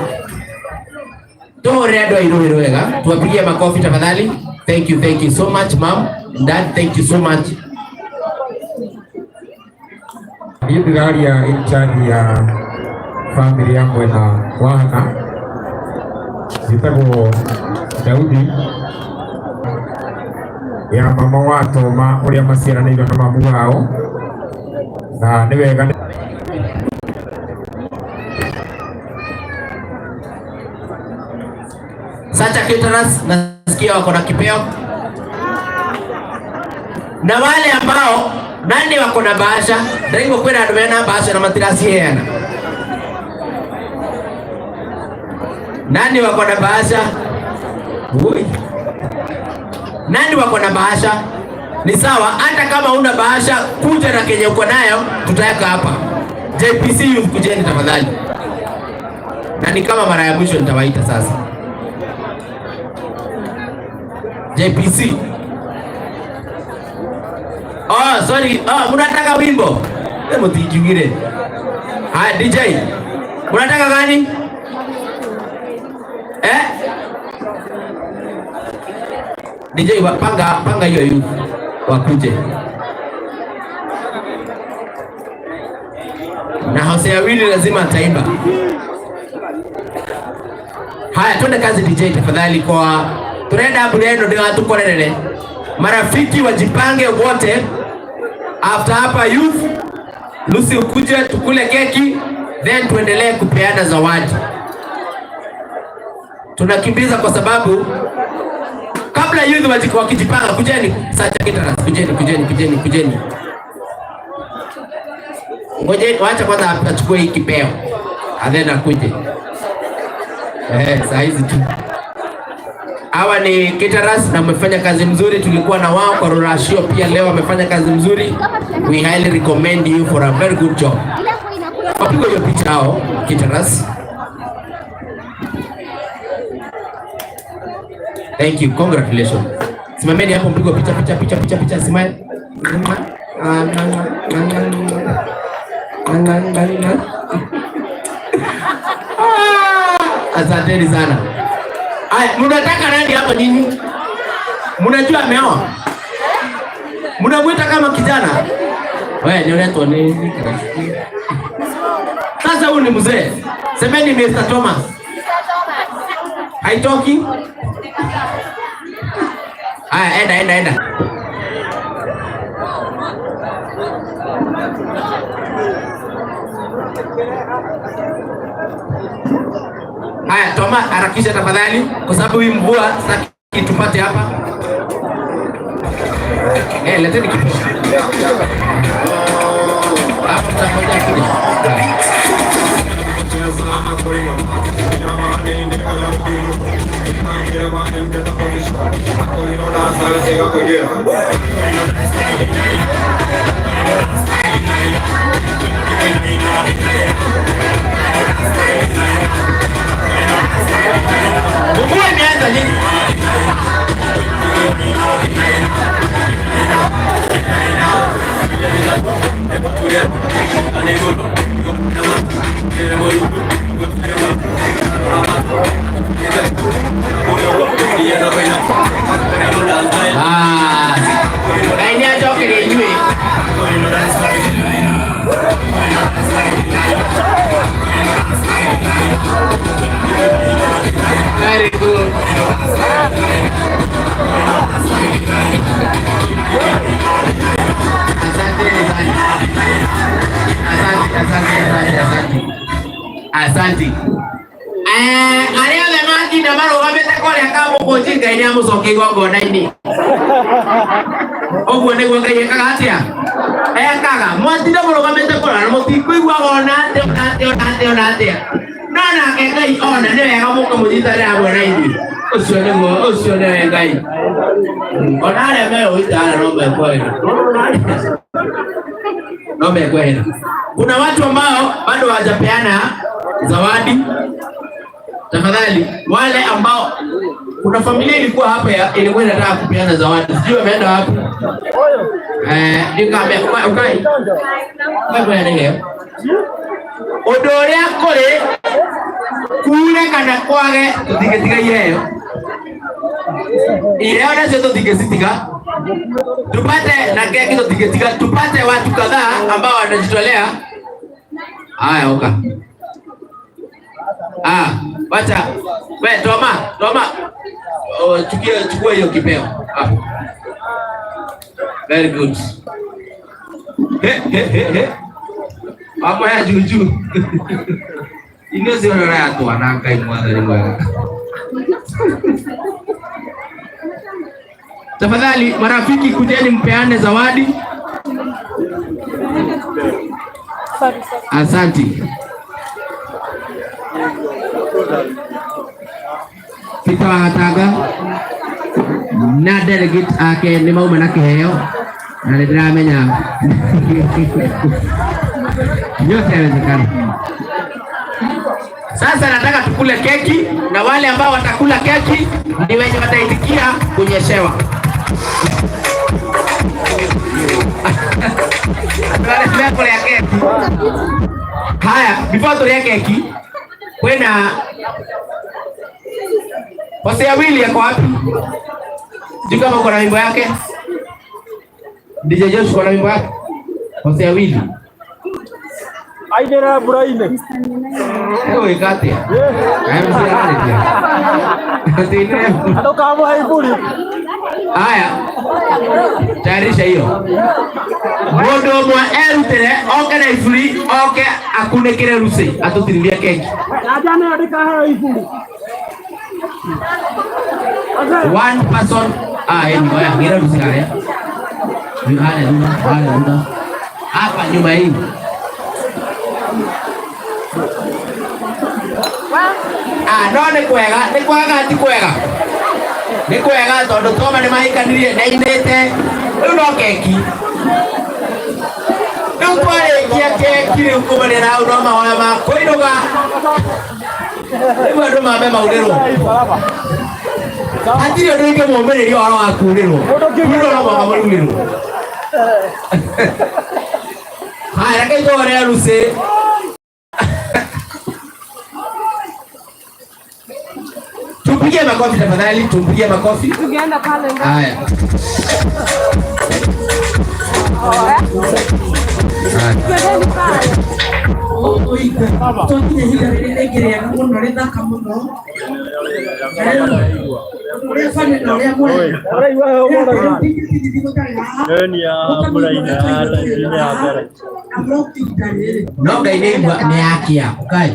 [SPEAKER 2] Tuhũrĩre andũ a Irũrĩ wega. Tuwapigie makofi tafadhali. Thank you so much mom. Dad, thank you so much.
[SPEAKER 3] Niĩ ndĩraria in charge ya family ya mwena wa Hana. Njĩtagwo Daudi ya mama wa Toma ũrĩa maciaranĩirwo na mamu wao, na nĩ wega
[SPEAKER 2] Sacha Caterers, nasikia wako na kipeo. Na wale ambao nani wako na bahasha, ndaigua kwĩna andũ mena bahasha na matiraciheana. Nani wako na bahasha? Ui. Nani wako na bahasha? Ni sawa, hata kama una bahasha, kuja na kenye uko nayo, tutaweka hapa. JPC youth, kujeni tafadhali. Na ni kama mara ya mwisho nitawaita sasa. JPC. Oh, sorry. Oh, mnataka wimbo? Hebu tuingilie. Haya DJ. Mnataka gani? Eh? DJ panga hiyo youth wakuje. Na Hosea Wili lazima ataimba. Haya, twende kazi DJ tafadhali kwa turenda mbura ĩno ndĩgatukorerere. Marafiki wajipange wote. After hapa youth, Lucy ukuje tukule keki, then tuendelee kupeana zawadi. Tunakimbiza kwa sababu kabla youth wakijipanga, kujeni Sacha Caterers, kujeni, kujeni, kujeni, kujeni. Ngoje, wacha kwanza achukue hii kipeo. And then akuje. Saa hizi tu. Hawa ni caterers na wamefanya kazi mzuri, tulikuwa na wao kwa Rorashio pia leo wamefanya kazi mzuri. We highly recommend you for a very good job. Wapigwe hiyo picha hao caterers. Thank you, congratulations. Simameni hapo mpigwe picha picha picha picha picha, smile. Asanteni sana. Aya, mnataka nani hapa nyinyi? Mnajua ameoa? Mnamuita kama kijana? Wewe ni unaitwa nini? Sasa huyu ni mzee. Semeni Mr. Thomas. Haitoki? Aya, enda enda enda. Haya, Toma, harakisha tafadhali kwa sababu hii mvua sitaki tupate hapa. Leteni kitu. Hapa tutakwenda kule. Mvua imeanza lini? Ah, Ngai nĩ anjokerie inyuĩ. Asante. Arĩa othe matinda marũgamĩte kũrĩa kamũkũnji Ngai nĩ amũcokia igongona-inĩ. Ũguo nĩguo Ngai ekaga atĩa? Ekaga. Mwatinda mũrũgamĩte kũrĩa na mũtikũiguaga ona atĩa ona atĩa ona atĩa ona atĩa. No nake Ngai ona nĩ wega mũke mũnyitanĩre hamwe na ithuĩ. Ũcio nĩguo ũcio nĩwe Ngai. Ona arĩa meũitara no mekwehera. No mekwehera. Kuna watu ambao bado hawajapeana zawadi. Tafadhali wale ambao, kuna familia ilikuwa hapa ya, ilikuwa inataka kupeana zawadi, sijui wameenda wapi. Nikaambia ukai ukai nĩheo ũndũ ũrĩa kũrĩ kure kana kwage tũtingĩtiga iheo iheo nacio tũtingĩcitiga tupate na keki tũtingĩtiga tupate watu kadhaa ambao watajitolea. Haya, oka. Ah, wacha. We, Toma, Toma. Oh, chukua chukua hiyo kipeo. Hapo. Very good. He he he he. Hapo ya juu juu. Ino sio na ya tu Ngai mwathani mwega. Tafadhali marafiki, kujeni mpeane zawadi. Asanti. Peter Wagataga na delegate ake nĩ mauma na kĩheo na nĩ ndĩramenya yote yawezekana. Sasa nataka tukule keki na wale ambao watakula keki ni wenye wataitikia kunyeshewa. Tunaendelea kula keki. Haya, before tulie keki, kwena Hosea Willy yako wapi? Sijui kama uko na wimbo yake. DJ Josh uko na wimbo yake? Hosea Willy.
[SPEAKER 6] Aidera buraine.
[SPEAKER 2] Ewe ikate.
[SPEAKER 6] Atoka hapo haiburi.
[SPEAKER 2] Haya. Tayarisha hiyo. Mundu umwe erutire oke na iburi oke akunĩkĩre Lucy atũtinĩrie keki.
[SPEAKER 6] Ajana ndikaheo iburi.
[SPEAKER 2] One person ah, ngoja ngira Lucy haya. Haya nyuma, haya nyuma. Hapa nyuma hii. Ah, no nĩ kwega, nĩ kwega ti kwega. Nĩ kwega tondũ Toma nĩ mahikanirie nĩ ainĩte. Rĩu no keki. Rĩu twarĩkia keki rĩu kumania na hau no mahoya ma kũinũka. Rĩu andũ mambe maurĩrwo. Hatirĩ ũndũ ingĩmũmĩrĩria ũhoro wa kurĩrwo. Kurĩrwo no mũhaka mũrurĩrwo. Haya, reke tũhore Lucy. Tumpigie makofi tafadhali, tumpigie makofi.
[SPEAKER 4] Tukienda pale ndani.
[SPEAKER 2] Haya.
[SPEAKER 4] Twendeni pale.
[SPEAKER 7] Twakinya ihinda rĩrĩa rĩngĩ rĩega mũno rĩthaka mũno ũrĩa bani na ũrĩa mwega
[SPEAKER 2] No Ngai nĩ aigua nĩ yakia. Ukai.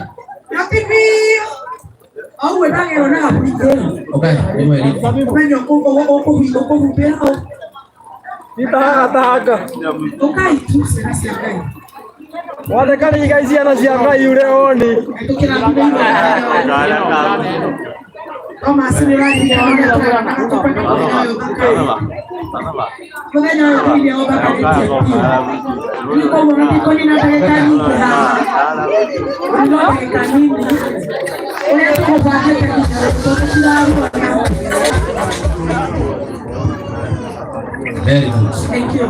[SPEAKER 7] Ũguo ndagĩrwo na haburi
[SPEAKER 2] Ukai, nĩ mweri.
[SPEAKER 7] ũmenye ũkũhumbĩra
[SPEAKER 6] Itahaga tahaga.
[SPEAKER 7] ũkai tu ciana cia Ngai
[SPEAKER 6] Wathekani igai ciana cia Ngai ure oni.
[SPEAKER 7] Thomas nĩ ũrathire mũthenya ũyũ tũire ũthakarĩtie biũ rĩu koguo mũtikũnina ndagĩka nyingĩ haha no ndagĩka nini ũrĩa tũgũbangĩte tũtiraruana.
[SPEAKER 2] Very good.
[SPEAKER 7] Thank you.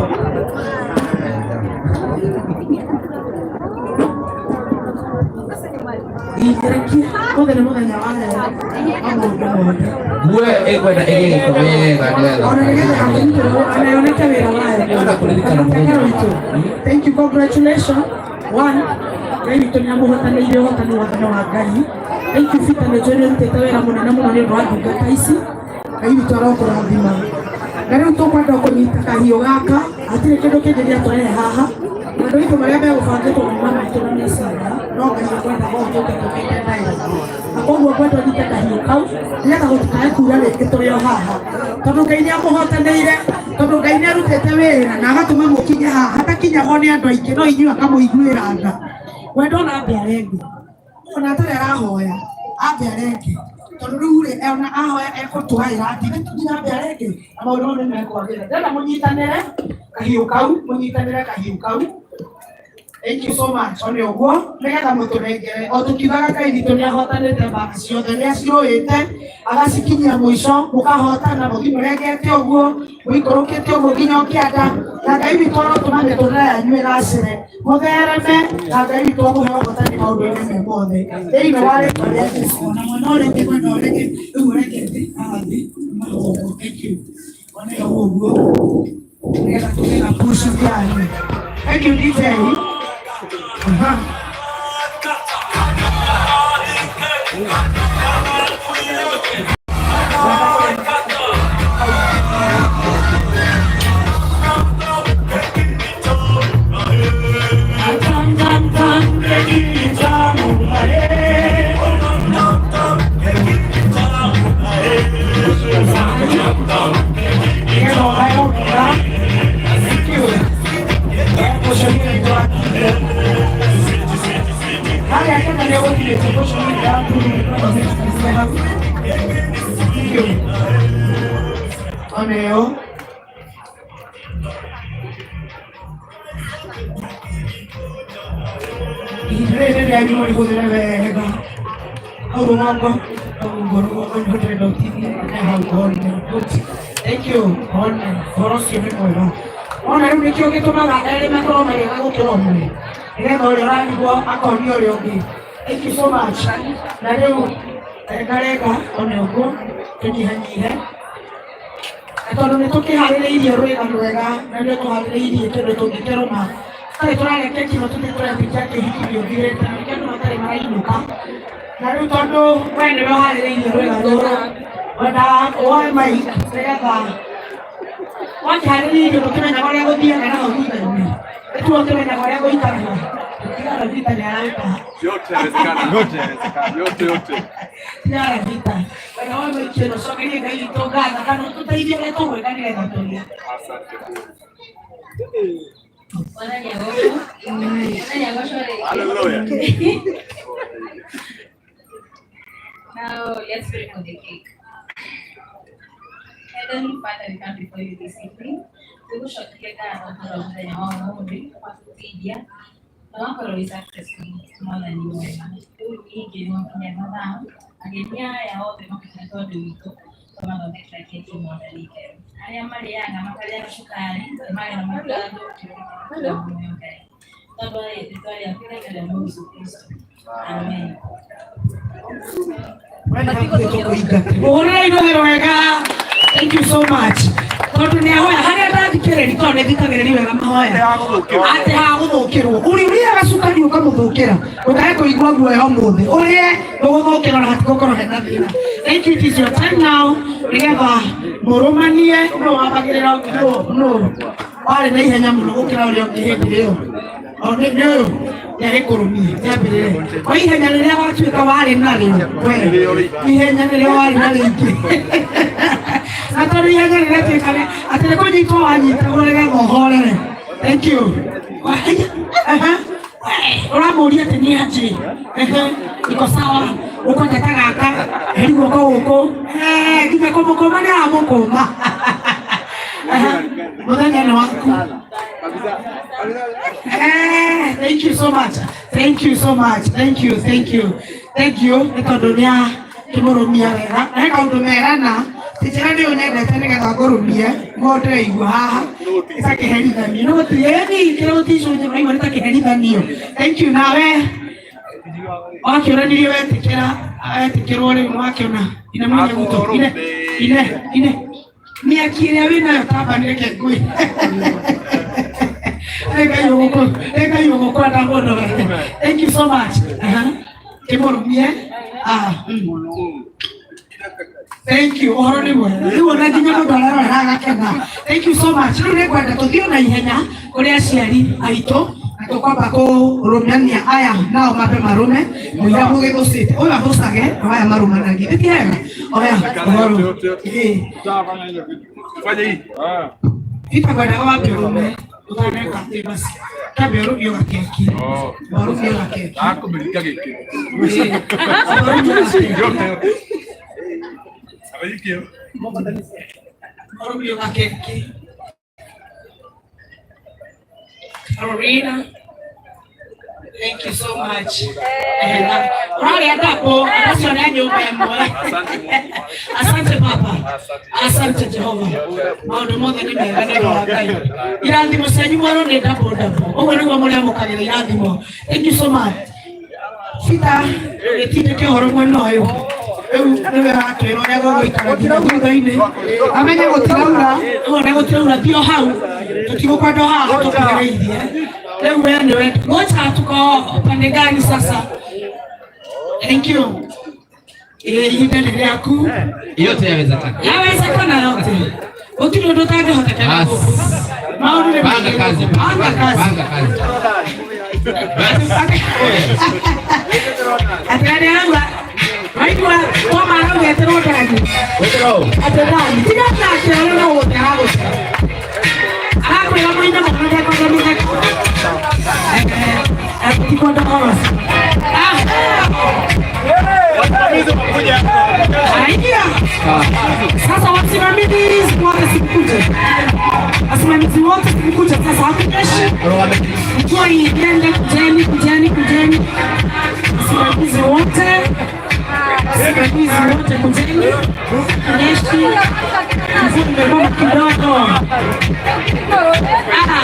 [SPEAKER 7] Ingĩrekia ũmũthĩ nĩ mũthenya wa leo wa maũndũ mothe.
[SPEAKER 2] Nguo ĩkwenda ĩgĩe gĩko wega nĩgetha
[SPEAKER 7] Ona nĩgetha akũrutĩrwo ona yoneke wĩra wayo.
[SPEAKER 2] Ona kũririkana mũthenya.
[SPEAKER 7] Witũ. Thank you, congratulations. One, Ngai witũ nĩ amũhotanĩire ũhotani wothe nĩ wa Ngai. Thank you Peter nĩ njũĩ nĩ ũrutĩte wĩra mũnene mũno nĩ ũndũ wa ndungata ici. Ngai witũ arokũrathima. Na rĩu tũkwenda kũnyita kahiũ gaka, hatirĩ kĩndũ kĩngĩ gĩa tũrehe haha. Andũ aitũ marĩa megũbangĩtwo kuma maitũ na meciria. No Ngai ekwendaga ũtũke tũkĩte nayo. Na koguo ngwenda ũnyite kahiũ kau nĩgetha gũtikae kuura rĩngĩ tũrĩ o haha, tondũ Ngai nĩ amũhotanĩire, tondũ Ngai nĩ arutĩte wĩra na agatũma mũkinye haha hatakinyagwo nĩ andũ aingĩ, no inyuĩ akamũiguĩra tha. Wendo ona ambe arenge, ona atarĩ arahoya ambe arenge, tondũ rĩu rĩ ona ahoya ekũtũgaĩra ndini nginya ambe arenge na maũndũ mau nĩ mekwagĩra. Ndĩrenda mũnyitanĩre kahiũ kau, mũnyitanĩre kahiũ kau. Thank you so much. One ũguo nĩgetha mũtũnengere o tũkiugaga Ngai witũ nĩ ahotanĩte mbara ciothe, nĩ aciũĩte agacikinyia mũico, mũkahotana mũthiĩ mũrengete ũguo mũikũrũkĩte ũguo nginya ũkĩanda, na Ngai witũ arotũma mĩtũrĩre yanyu ĩgacĩre, mũthereme, na Ngai witũ amũhe ũhotani maũndũ-inĩ me mothe thĩinĩ wa rĩtwa rĩa Jesũ. Na mwena ũrĩa ũngĩ, mwena ũrĩa ũngĩ, rĩu ũreke thĩ haha thĩ mahogo. Thank you. One ũguo ũguo nĩgetha tũgĩe na push yanyu. Thank you, DJ. Aha. Oneo. Ihinda rĩrĩ rĩanyu mũrĩhũthĩre wega hau rũgongo, hau rũgongo nĩho ndĩrenda ũtinie na hau one. Good. Thank you. One ũhoro ũcio nĩ mwega. Wona rĩu nĩkĩo gĩtũmaga erĩ makorwo marĩega gũkĩra ũmwe, nĩgetha ũrĩa ũrarigwo akonia ũrĩa ũngĩ. Thank you so much. Na rĩu rengarenga one ũguo tũnyihanyihe, na tondũ nĩ tũkĩharĩrĩirie rwĩga rwega na nĩ tũharĩrĩirie kĩndũ tũngĩkĩrũma tũtarĩ tũrarĩa keki ĩno, tũthiĩ tũretĩkia kĩhiki gĩũthirĩte na nĩkĩo andũ matarĩ marainũka. Na rĩu tondũ we nĩwe ũharĩrĩirie rwĩga rũrũ, wendaga woe mic nĩgetha wakĩharĩrĩria irio ndũkĩmenyaga ũrĩa gũthiaga na hau thutha-inĩ, nĩtuo ũkĩmenyaga ũrĩa gũikaraga. Tigara vita nĩ arauka.
[SPEAKER 3] Yote yawezekana. Yote yawezekana. Yote yote.
[SPEAKER 7] Tigara vita wena woe mic ĩno, cokerie Ngai witũ ngatho kana ũtũteithie ũrĩa tũgwĩka nĩgetha tũrĩe.
[SPEAKER 3] Asante. Hallelujah.
[SPEAKER 8] Now let's pray for the cake. Heavenly Father, we come before you this evening. Tũgũcokia ngatho tondũ wa mũthenya wa ũmũthĩ watũteithia na wakorwo wĩ successful Mwathani mwega. Rĩu ningĩ nĩ wakinya mathaa, ageni aya othe makinya tondũ witũ tũmathondekera keki Mwathani Ngai. Arĩa marĩaga makarĩa cukari, marĩa matathũkio muoyo Ngai. Tondũ wa rĩtwa rĩaku rĩega rĩa Jesũ Kristo. Amen.
[SPEAKER 7] Mũhũrĩre inũthĩ wega. Thank you so much. Tondũ nĩ ahoya harĩa ndathikĩrĩria, tondũ nĩ thikagĩrĩria wega mahoya atĩ hagũthũkĩrwo ũrĩ ũrĩaga cukari ũkamũthũkĩra, ndũkae kũigua guoya ũmũthĩ ũrĩe ndũgũthũkĩra na hatigũkorwo hena thĩna. Thank you. It is your time now nĩgetha mũrũmanie nũ wambagĩrĩra, nũ warĩ na ihenya mũno gũkĩra ũrĩa ũngĩ hĩndĩ ĩyo. O nĩ ũyũ nĩagĩkũrũmie nĩambĩrĩre kwa ihenya rĩrĩa watuĩka warĩ narĩo we, ihenya rĩrĩa warĩ narĩo ingĩ, na tondũ ihenya rĩrĩa tuĩka atĩ nĩ kũnyitwo wanyitagwo nĩgetha ũhorere. Thank you. Aha. Ũramũria atĩ nĩ anjĩ. Ehe, iko sawa, ũkwenda ta gaka heri guoko gũkũ. Eh, nginya kũmũkũma nĩ aramũkũma. Aha, mũthenya nĩ waku. Eh, thank you so much. Thank you so much. Thank you, thank you. Thank you. Nĩ tondũ nĩ akĩmũrũmia wega. Na he kaũndũ merana, tinjĩra nĩ ũnyendete nĩgetha ngũrũmie, ngo ndĩraigua haha. Nĩ ta kĩherithanio. No gũtirĩ ĩni kĩrĩa gũticũnjĩ ũraigua nĩ ta kĩherithanio. Thank you nawe. Wakĩonanirie wetĩkĩra, wetĩkĩrwo rĩu nĩ wakĩona. Ine mwenye guto. Ine, ine, ine. Mĩaki ĩrĩa wĩnayo tamba nĩ reke ngwĩ. Ngai ũgũkwenda mũno we. Thank you so much. Aha. Kĩmũrũmie. Ah. Thank you. Ũhoro nĩ mwega. Rĩu ona nginya mũndũ ararora agakena. Thank you so much. Rĩu nĩngwenda tũthiĩ na ihenya kũrĩ aciari aitũ na Tukwamba kũrũmania aya nao mambe marume mũira mũgĩgũcĩte ũyũ agũcage na aya marũmanagie nĩ ti hega oya ũhoro Peter ngwendaga wambe ũrũme ũtaneka atĩ basi tambe ũrũmie gakeki ũrũmie gakeki ũrũmie gakeki. Carolina, thank you so much. Ũrarĩa ndabo acio nĩ a nyũmba ĩmwe. Asante baba, asante Jehova, maũndũ mothe nĩ mega nĩ ũndũ wa Ngai. Irathimo cianyu mwerũ nĩ ndabo ndabo, ũguo nĩguo mũrĩamũkagĩra irathimo. Thank you so much. Peter, gĩtindĩke ũhoro mwena ũyũ rĩu nĩwe aratwĩra ũrĩa gũgũikara nginya thutha-inĩ amenye gũtiraura ũguo nĩ gũtiraura ti o hau tũtigũkwenda o haha tũkuhĩrĩirie rĩu we nĩwe ngoja tuko upande gani sasa. Thank you. Ihinda nĩ rĩaku.
[SPEAKER 5] Yote yawezekana.
[SPEAKER 7] Yawezekana yote, gũtirĩ ũndũ ũtangĩhotekeka gũkũ. Maũndũ nĩ
[SPEAKER 5] Panga kazi.
[SPEAKER 7] Panga kazi.
[SPEAKER 5] Panga kazi.
[SPEAKER 7] Atĩ arauga waigua Toma arauga eterwo ndani atĩ ndani tiga nake ũrĩa no gũte aragũte arakwĩra mũine mũno ndekwenda mĩtheko tikwenda ũhoro ũcio. Haya. Sasa wasimamizi wote sikuje, wasimamizi wote sikuje. Sasa hakukeshi mvua iende, kujeni, kujeni, kujeni, wasimamizi wote, wasimamizi wote kujeni. Keshi mvua imegoma kidogo. Ah,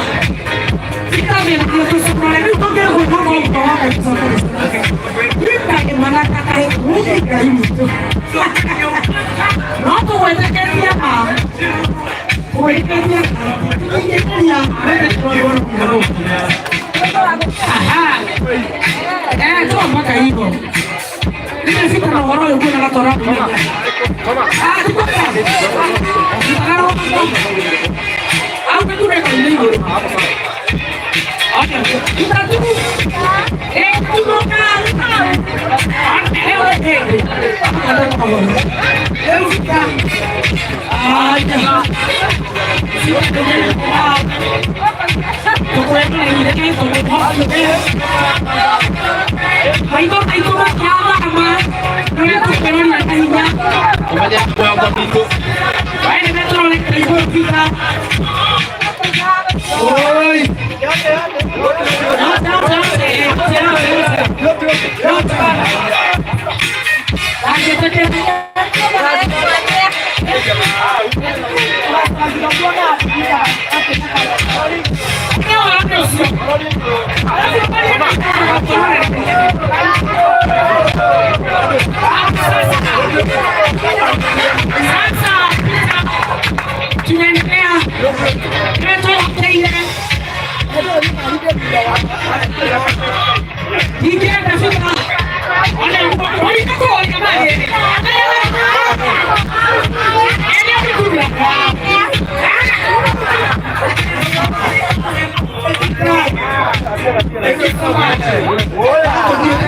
[SPEAKER 7] mpaka hivyo nimefika na ũhoro ũyũ kwĩna gatora. Au kũreka igũrũ. Oi! Tunaendelea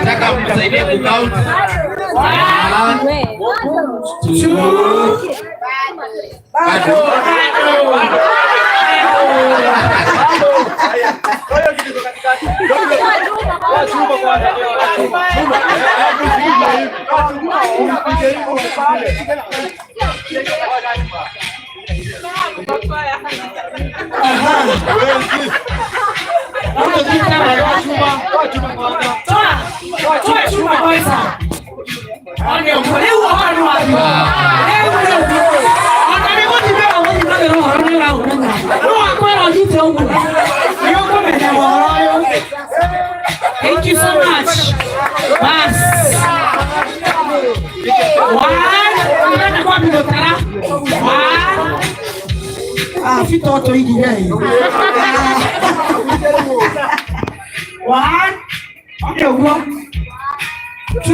[SPEAKER 2] Nataka msaidie kucount. 1 2 bado.
[SPEAKER 7] Thank you so much. Bas. One. One. Ah, fitoto hii. 1, 2, 3.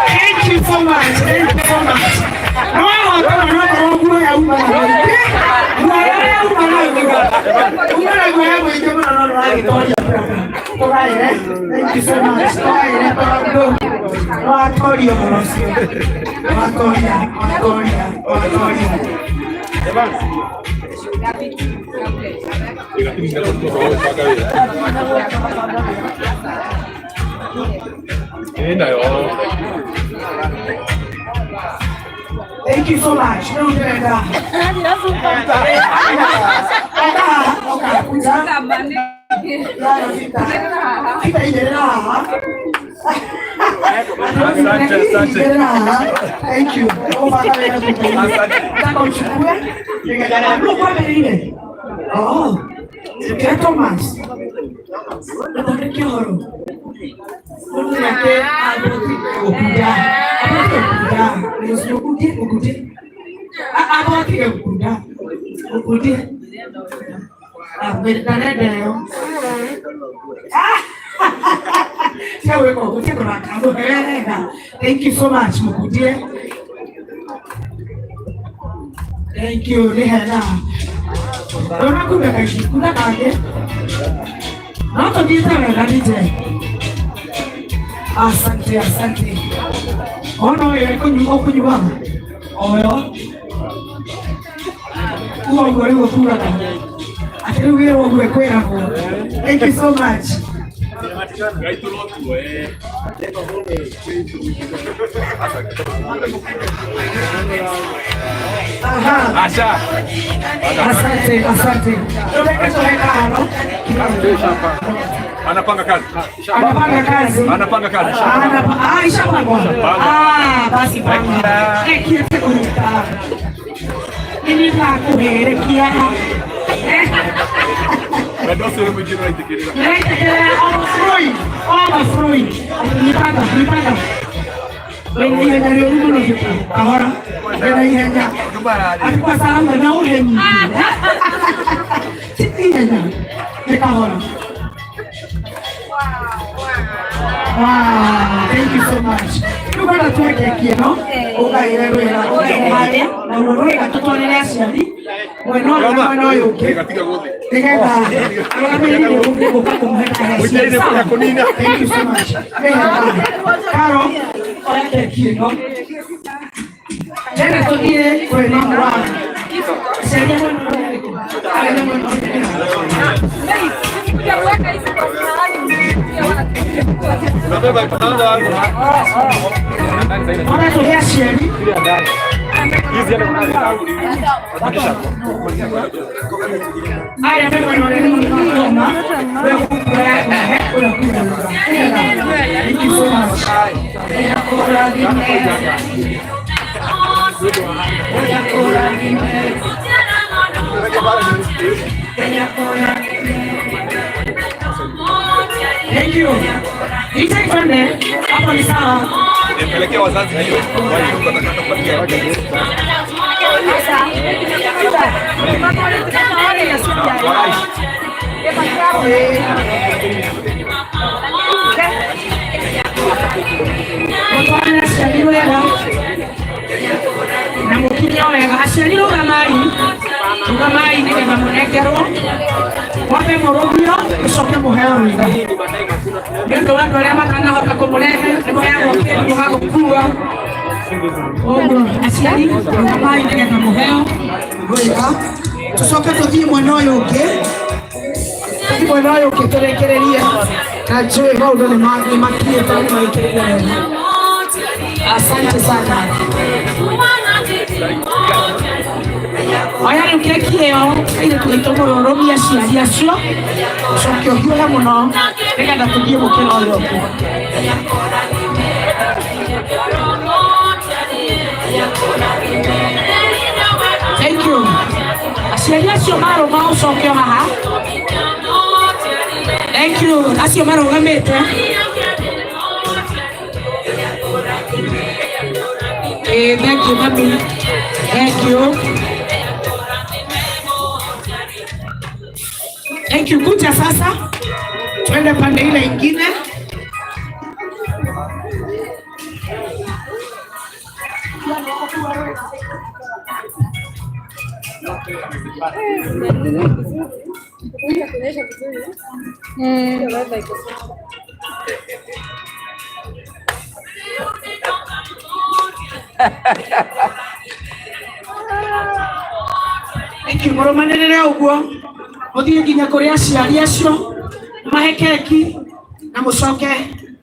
[SPEAKER 7] Thank you so much. Thank you so much. Wagĩtoria tũgaĩre. Thank you so much. Tũgaĩre tondũ nĩwatoria ũhoro ũcio. Watoria, watoria, watoria. Thank you so much. Rĩu ndĩrenda oka kuja.
[SPEAKER 3] Asante, asante.
[SPEAKER 7] Thank you. Nataka uchukue. Oh, Thomas. Nataka kihoro. Mũndũ nake athotire gũkunda. Athotire gũkunda. Ũkundie, ũkundie. Athotire gũkunda. Ũkundie. Ndarenda ĩyo. Thank you so much, Mukudie. Thank you, nĩ hega. Ndona kumbe kaici, kunda kangĩ. No tũthiĩte wega DJ. Asante, asante. Ona ũyũ ũkũnyua ũkũnyuaga? Oyo. Uga ũguo rĩu ũturaga. Atĩ rĩu wĩrwo ũguo ĩkwĩragwo. Thank you so much. Aha.
[SPEAKER 3] Asha.
[SPEAKER 7] Asante, asante.
[SPEAKER 3] Anapanga kazi.
[SPEAKER 7] Anapanga kazi.
[SPEAKER 3] Anapanga kazi.
[SPEAKER 7] Ah, ishapangwa. Ah, basi panga. Rekiete kuruta. Nini ndakuherekia.
[SPEAKER 3] Wendo ũcio mũingĩ nĩũraitĩkĩrĩra.
[SPEAKER 7] Overflowing, overflowing. Nipanga, nipanga. Wena ihenya rĩũru mũno kahora. Wena ihenya. Alikuwa salama na ũheni. Ti ihenya. Nĩ kahora. Wow, thank you so much. Rĩu bana tweke kĩno, ũgaĩre wĩra harĩa, na ruo rwega tũtwarĩre aciari, mwena ũyũ na mwena ũyũ ũngĩ.
[SPEAKER 3] Gatiga gũthiĩ.
[SPEAKER 7] Nĩgetha arũgamĩrĩri gũka kũmũhe
[SPEAKER 3] Mũingĩ-inĩ kũrĩa kũnina.
[SPEAKER 7] Thank you so much. Nĩgetha Karo, oya keki ĩno. Tena tũthiĩ kwĩna wa aciari a mwena ũyũ. Arĩa mwena ũyũ. Ona tũhe aciari. Aya me mwena ũrĩa nĩ mũthoma. Ũrĩa kũhe, ũrĩa kũhe. Thank you so much. Thank you. DJ twende. Hapo ni sawa.
[SPEAKER 3] Nipelekee wazazi hiyo. Watakata kupatia.
[SPEAKER 7] Mũtwarĩre aciari wega na mũkinye wega. Aciari rũgamai, rũgamai nĩgetha mũnengerwo mwambe mũrũgio mũcoke mũheo rwĩga. Nĩ ũndũ wa andũ arĩa matanahota kũmũrehe nĩ mũheagwo kĩndũ gĩa gũkua. Ũguo aciari rũgamai nĩgetha mũheo rwĩga. Tũcoke tũthiĩ mwena ũyũ ũngĩ. Tũthiĩ mwena ũyũ ũngĩ tũrĩkĩrĩrie na njũĩ maũndũ nĩ makinyĩte nĩ maikĩrĩire wega. Asante sana. Oya rĩu keki ĩyo airĩtu aitũ mũrũrũmie aciari acio ũcoke ũhiũhe mũno nĩgetha tũthiĩ mũkĩra ũrĩa ũngĩ. Thank you. Aciari acio marũma ũcoke o haha. Thank you. Acio marũgamĩte. Thank you, mami. Thank you. Thank you. Kuja sasa. Twende pande ile ingine.
[SPEAKER 4] Kunyesha vizuri. Weather iko sawa.
[SPEAKER 7] Thank you. Mũrũmanĩrĩre ũguo mũthiĩ nginya kũrĩ aciari acio mahe keki na mũcoke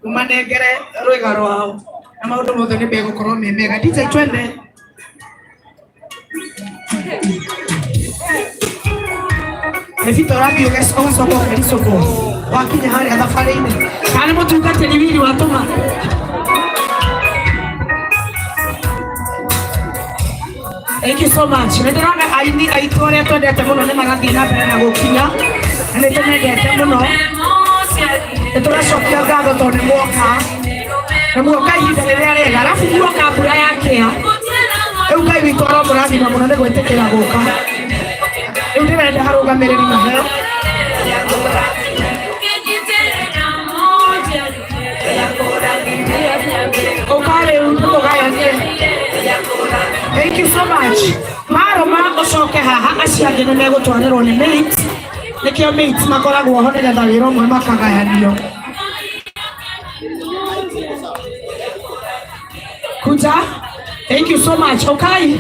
[SPEAKER 7] mũmanengere rwĩga rwao na maũndũ mothe nĩ megũkorwo me mega. DJ twende. Evita ũrathiĩ ũgacoka ũkericũkwo wakinya harĩa thabarĩ-inĩ kana nĩ mũtungatĩri wiri watũma. Thank you so much. Nĩ ndĩrona aini aitũ arĩa twendete mũno nĩ marathiĩ na mbere na gũkinya na nĩ tũmendete mũno. Nĩ tũracokia ngatho tondũ nĩ muoka na muoka ihinda rĩrĩa rĩega, arabu muoka mbura yakĩa. Rĩu Ngai witũ aromũrathima mũno nĩ gwĩtĩkĩra gũka. Rĩu ndĩrenda harũgamĩrĩri maheo. Ũka rĩu tũkũgayanie. Thank you so much. Marũma ũcoke haha acio angĩ nĩ megũtwarĩrwo nĩ mates. Nĩkĩo mates makoragwo ho nĩgetha wĩra ũmwe makagayanio. Kuja. Thank you so much. Okay.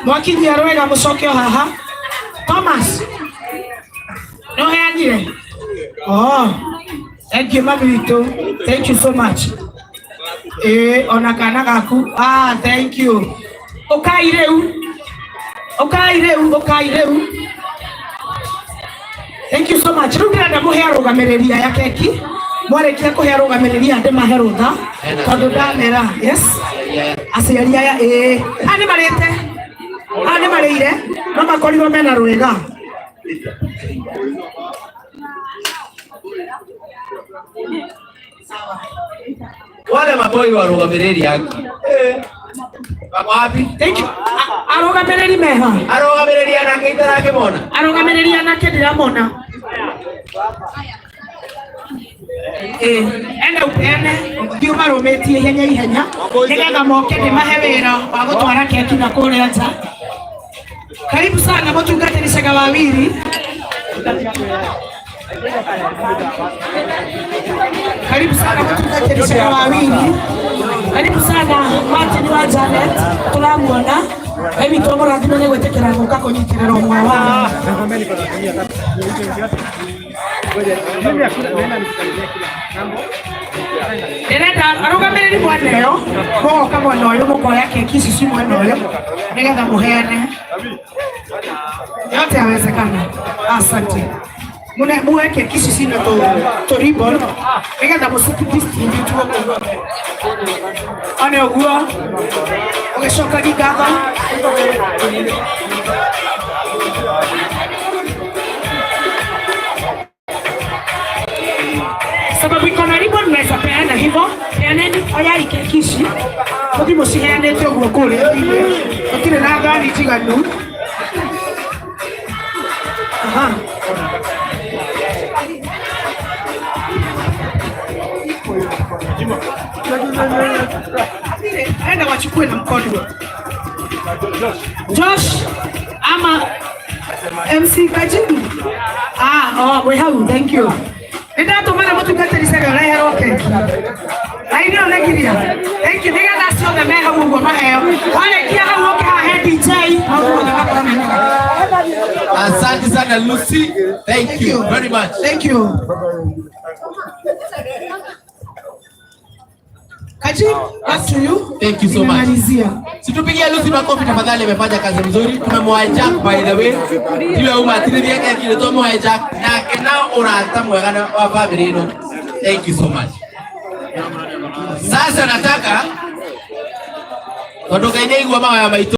[SPEAKER 7] Mwakinyia rwega mũcoke o haha. Thomas. Nĩ ũheanire? Oh. Thank you mami witũ. Thank you so much. Ona kana gaku. Ah, thank you. Ũkai rĩu. Ũkai rĩu, ũkai rĩu. Thank you so much. Rĩu ndĩrenda mũhe arũgamĩrĩri aya keki. Mwarĩkia kũhe arũgamĩrĩri aya ndĩmahe rũtha tondũ ndamera. Yes. Aciari aya ĩĩ. Aya nĩ marĩte. Aya nĩ marĩire no makorirwo mena rwĩga.
[SPEAKER 2] Wale maboi warũgamĩrĩri aki. Wako wapi?
[SPEAKER 7] Thank you. Arũgamĩrĩri meha.
[SPEAKER 2] Arũgamĩrĩri anake itarakĩmona.
[SPEAKER 7] Arũgamĩrĩri anake ndiramona. Ene upeane thiĩ ũmarũmĩtie ihenya ihenya nĩgetha moke ndĩmahe wĩra wa gũtwara keki na kũrĩa nja. Karibu sana mũtungatĩri Cega wa Wiri. Karibu sana mũtungatĩri Cega wa Wiri. Karibu sana Martin wa Janet tũramuona. Ngai witũ amũrathime nĩ gwĩtĩkĩra gũka kũnyitĩrĩra ũmwe wao. Ndĩrenda arũgamĩrĩri mwena ũyũ mũgoka mwena ũyũ mũkoya keki ici ci mwena ũyũ nĩgetha mũheane. Yote yawezekana. Asante. Mune muwe keki ici cina tũ ribbon nĩgetha mũcidistribute gũkũ. One ũguo ũgĩcokagia ngatho. Sababu iko na ribbon mnaweza peana hivyo. Peaneni oyai keki ici. Mũthiĩ mũciheanĩte ũguo kũrĩa thĩinĩ. Gũtirĩ na ngari njiganu. Aha. Enda wachukue na mkono. Josh ama MC Kajidu. Ah, oh, we hau, thank you. Nĩndatũmana mũtungatĩri Cega ũreherwo keki. Aini ĩyo nĩngiria. Thank you. Nĩgetha acio othe me hau ũguo maheo. Warĩkia hau ũke haha he DJ. Maũndũ mothe makorwo me mega.
[SPEAKER 2] Asante sana Lucy. Thank you very much.
[SPEAKER 7] Thank you. Kaji, back to you.
[SPEAKER 2] Thank you so much.
[SPEAKER 7] Nimemalizia.
[SPEAKER 2] Situpigie Lucy makofi tafadhali, amefanya kazi mzuri. Tumemhijack by the way. Tiwe umatirithia keki nĩ twamũhijack nake na ũrata mwega na wa family ĩno. Thank you so much. Sasa nataka tondũ Ngai nĩ aigua mahoya maitũ.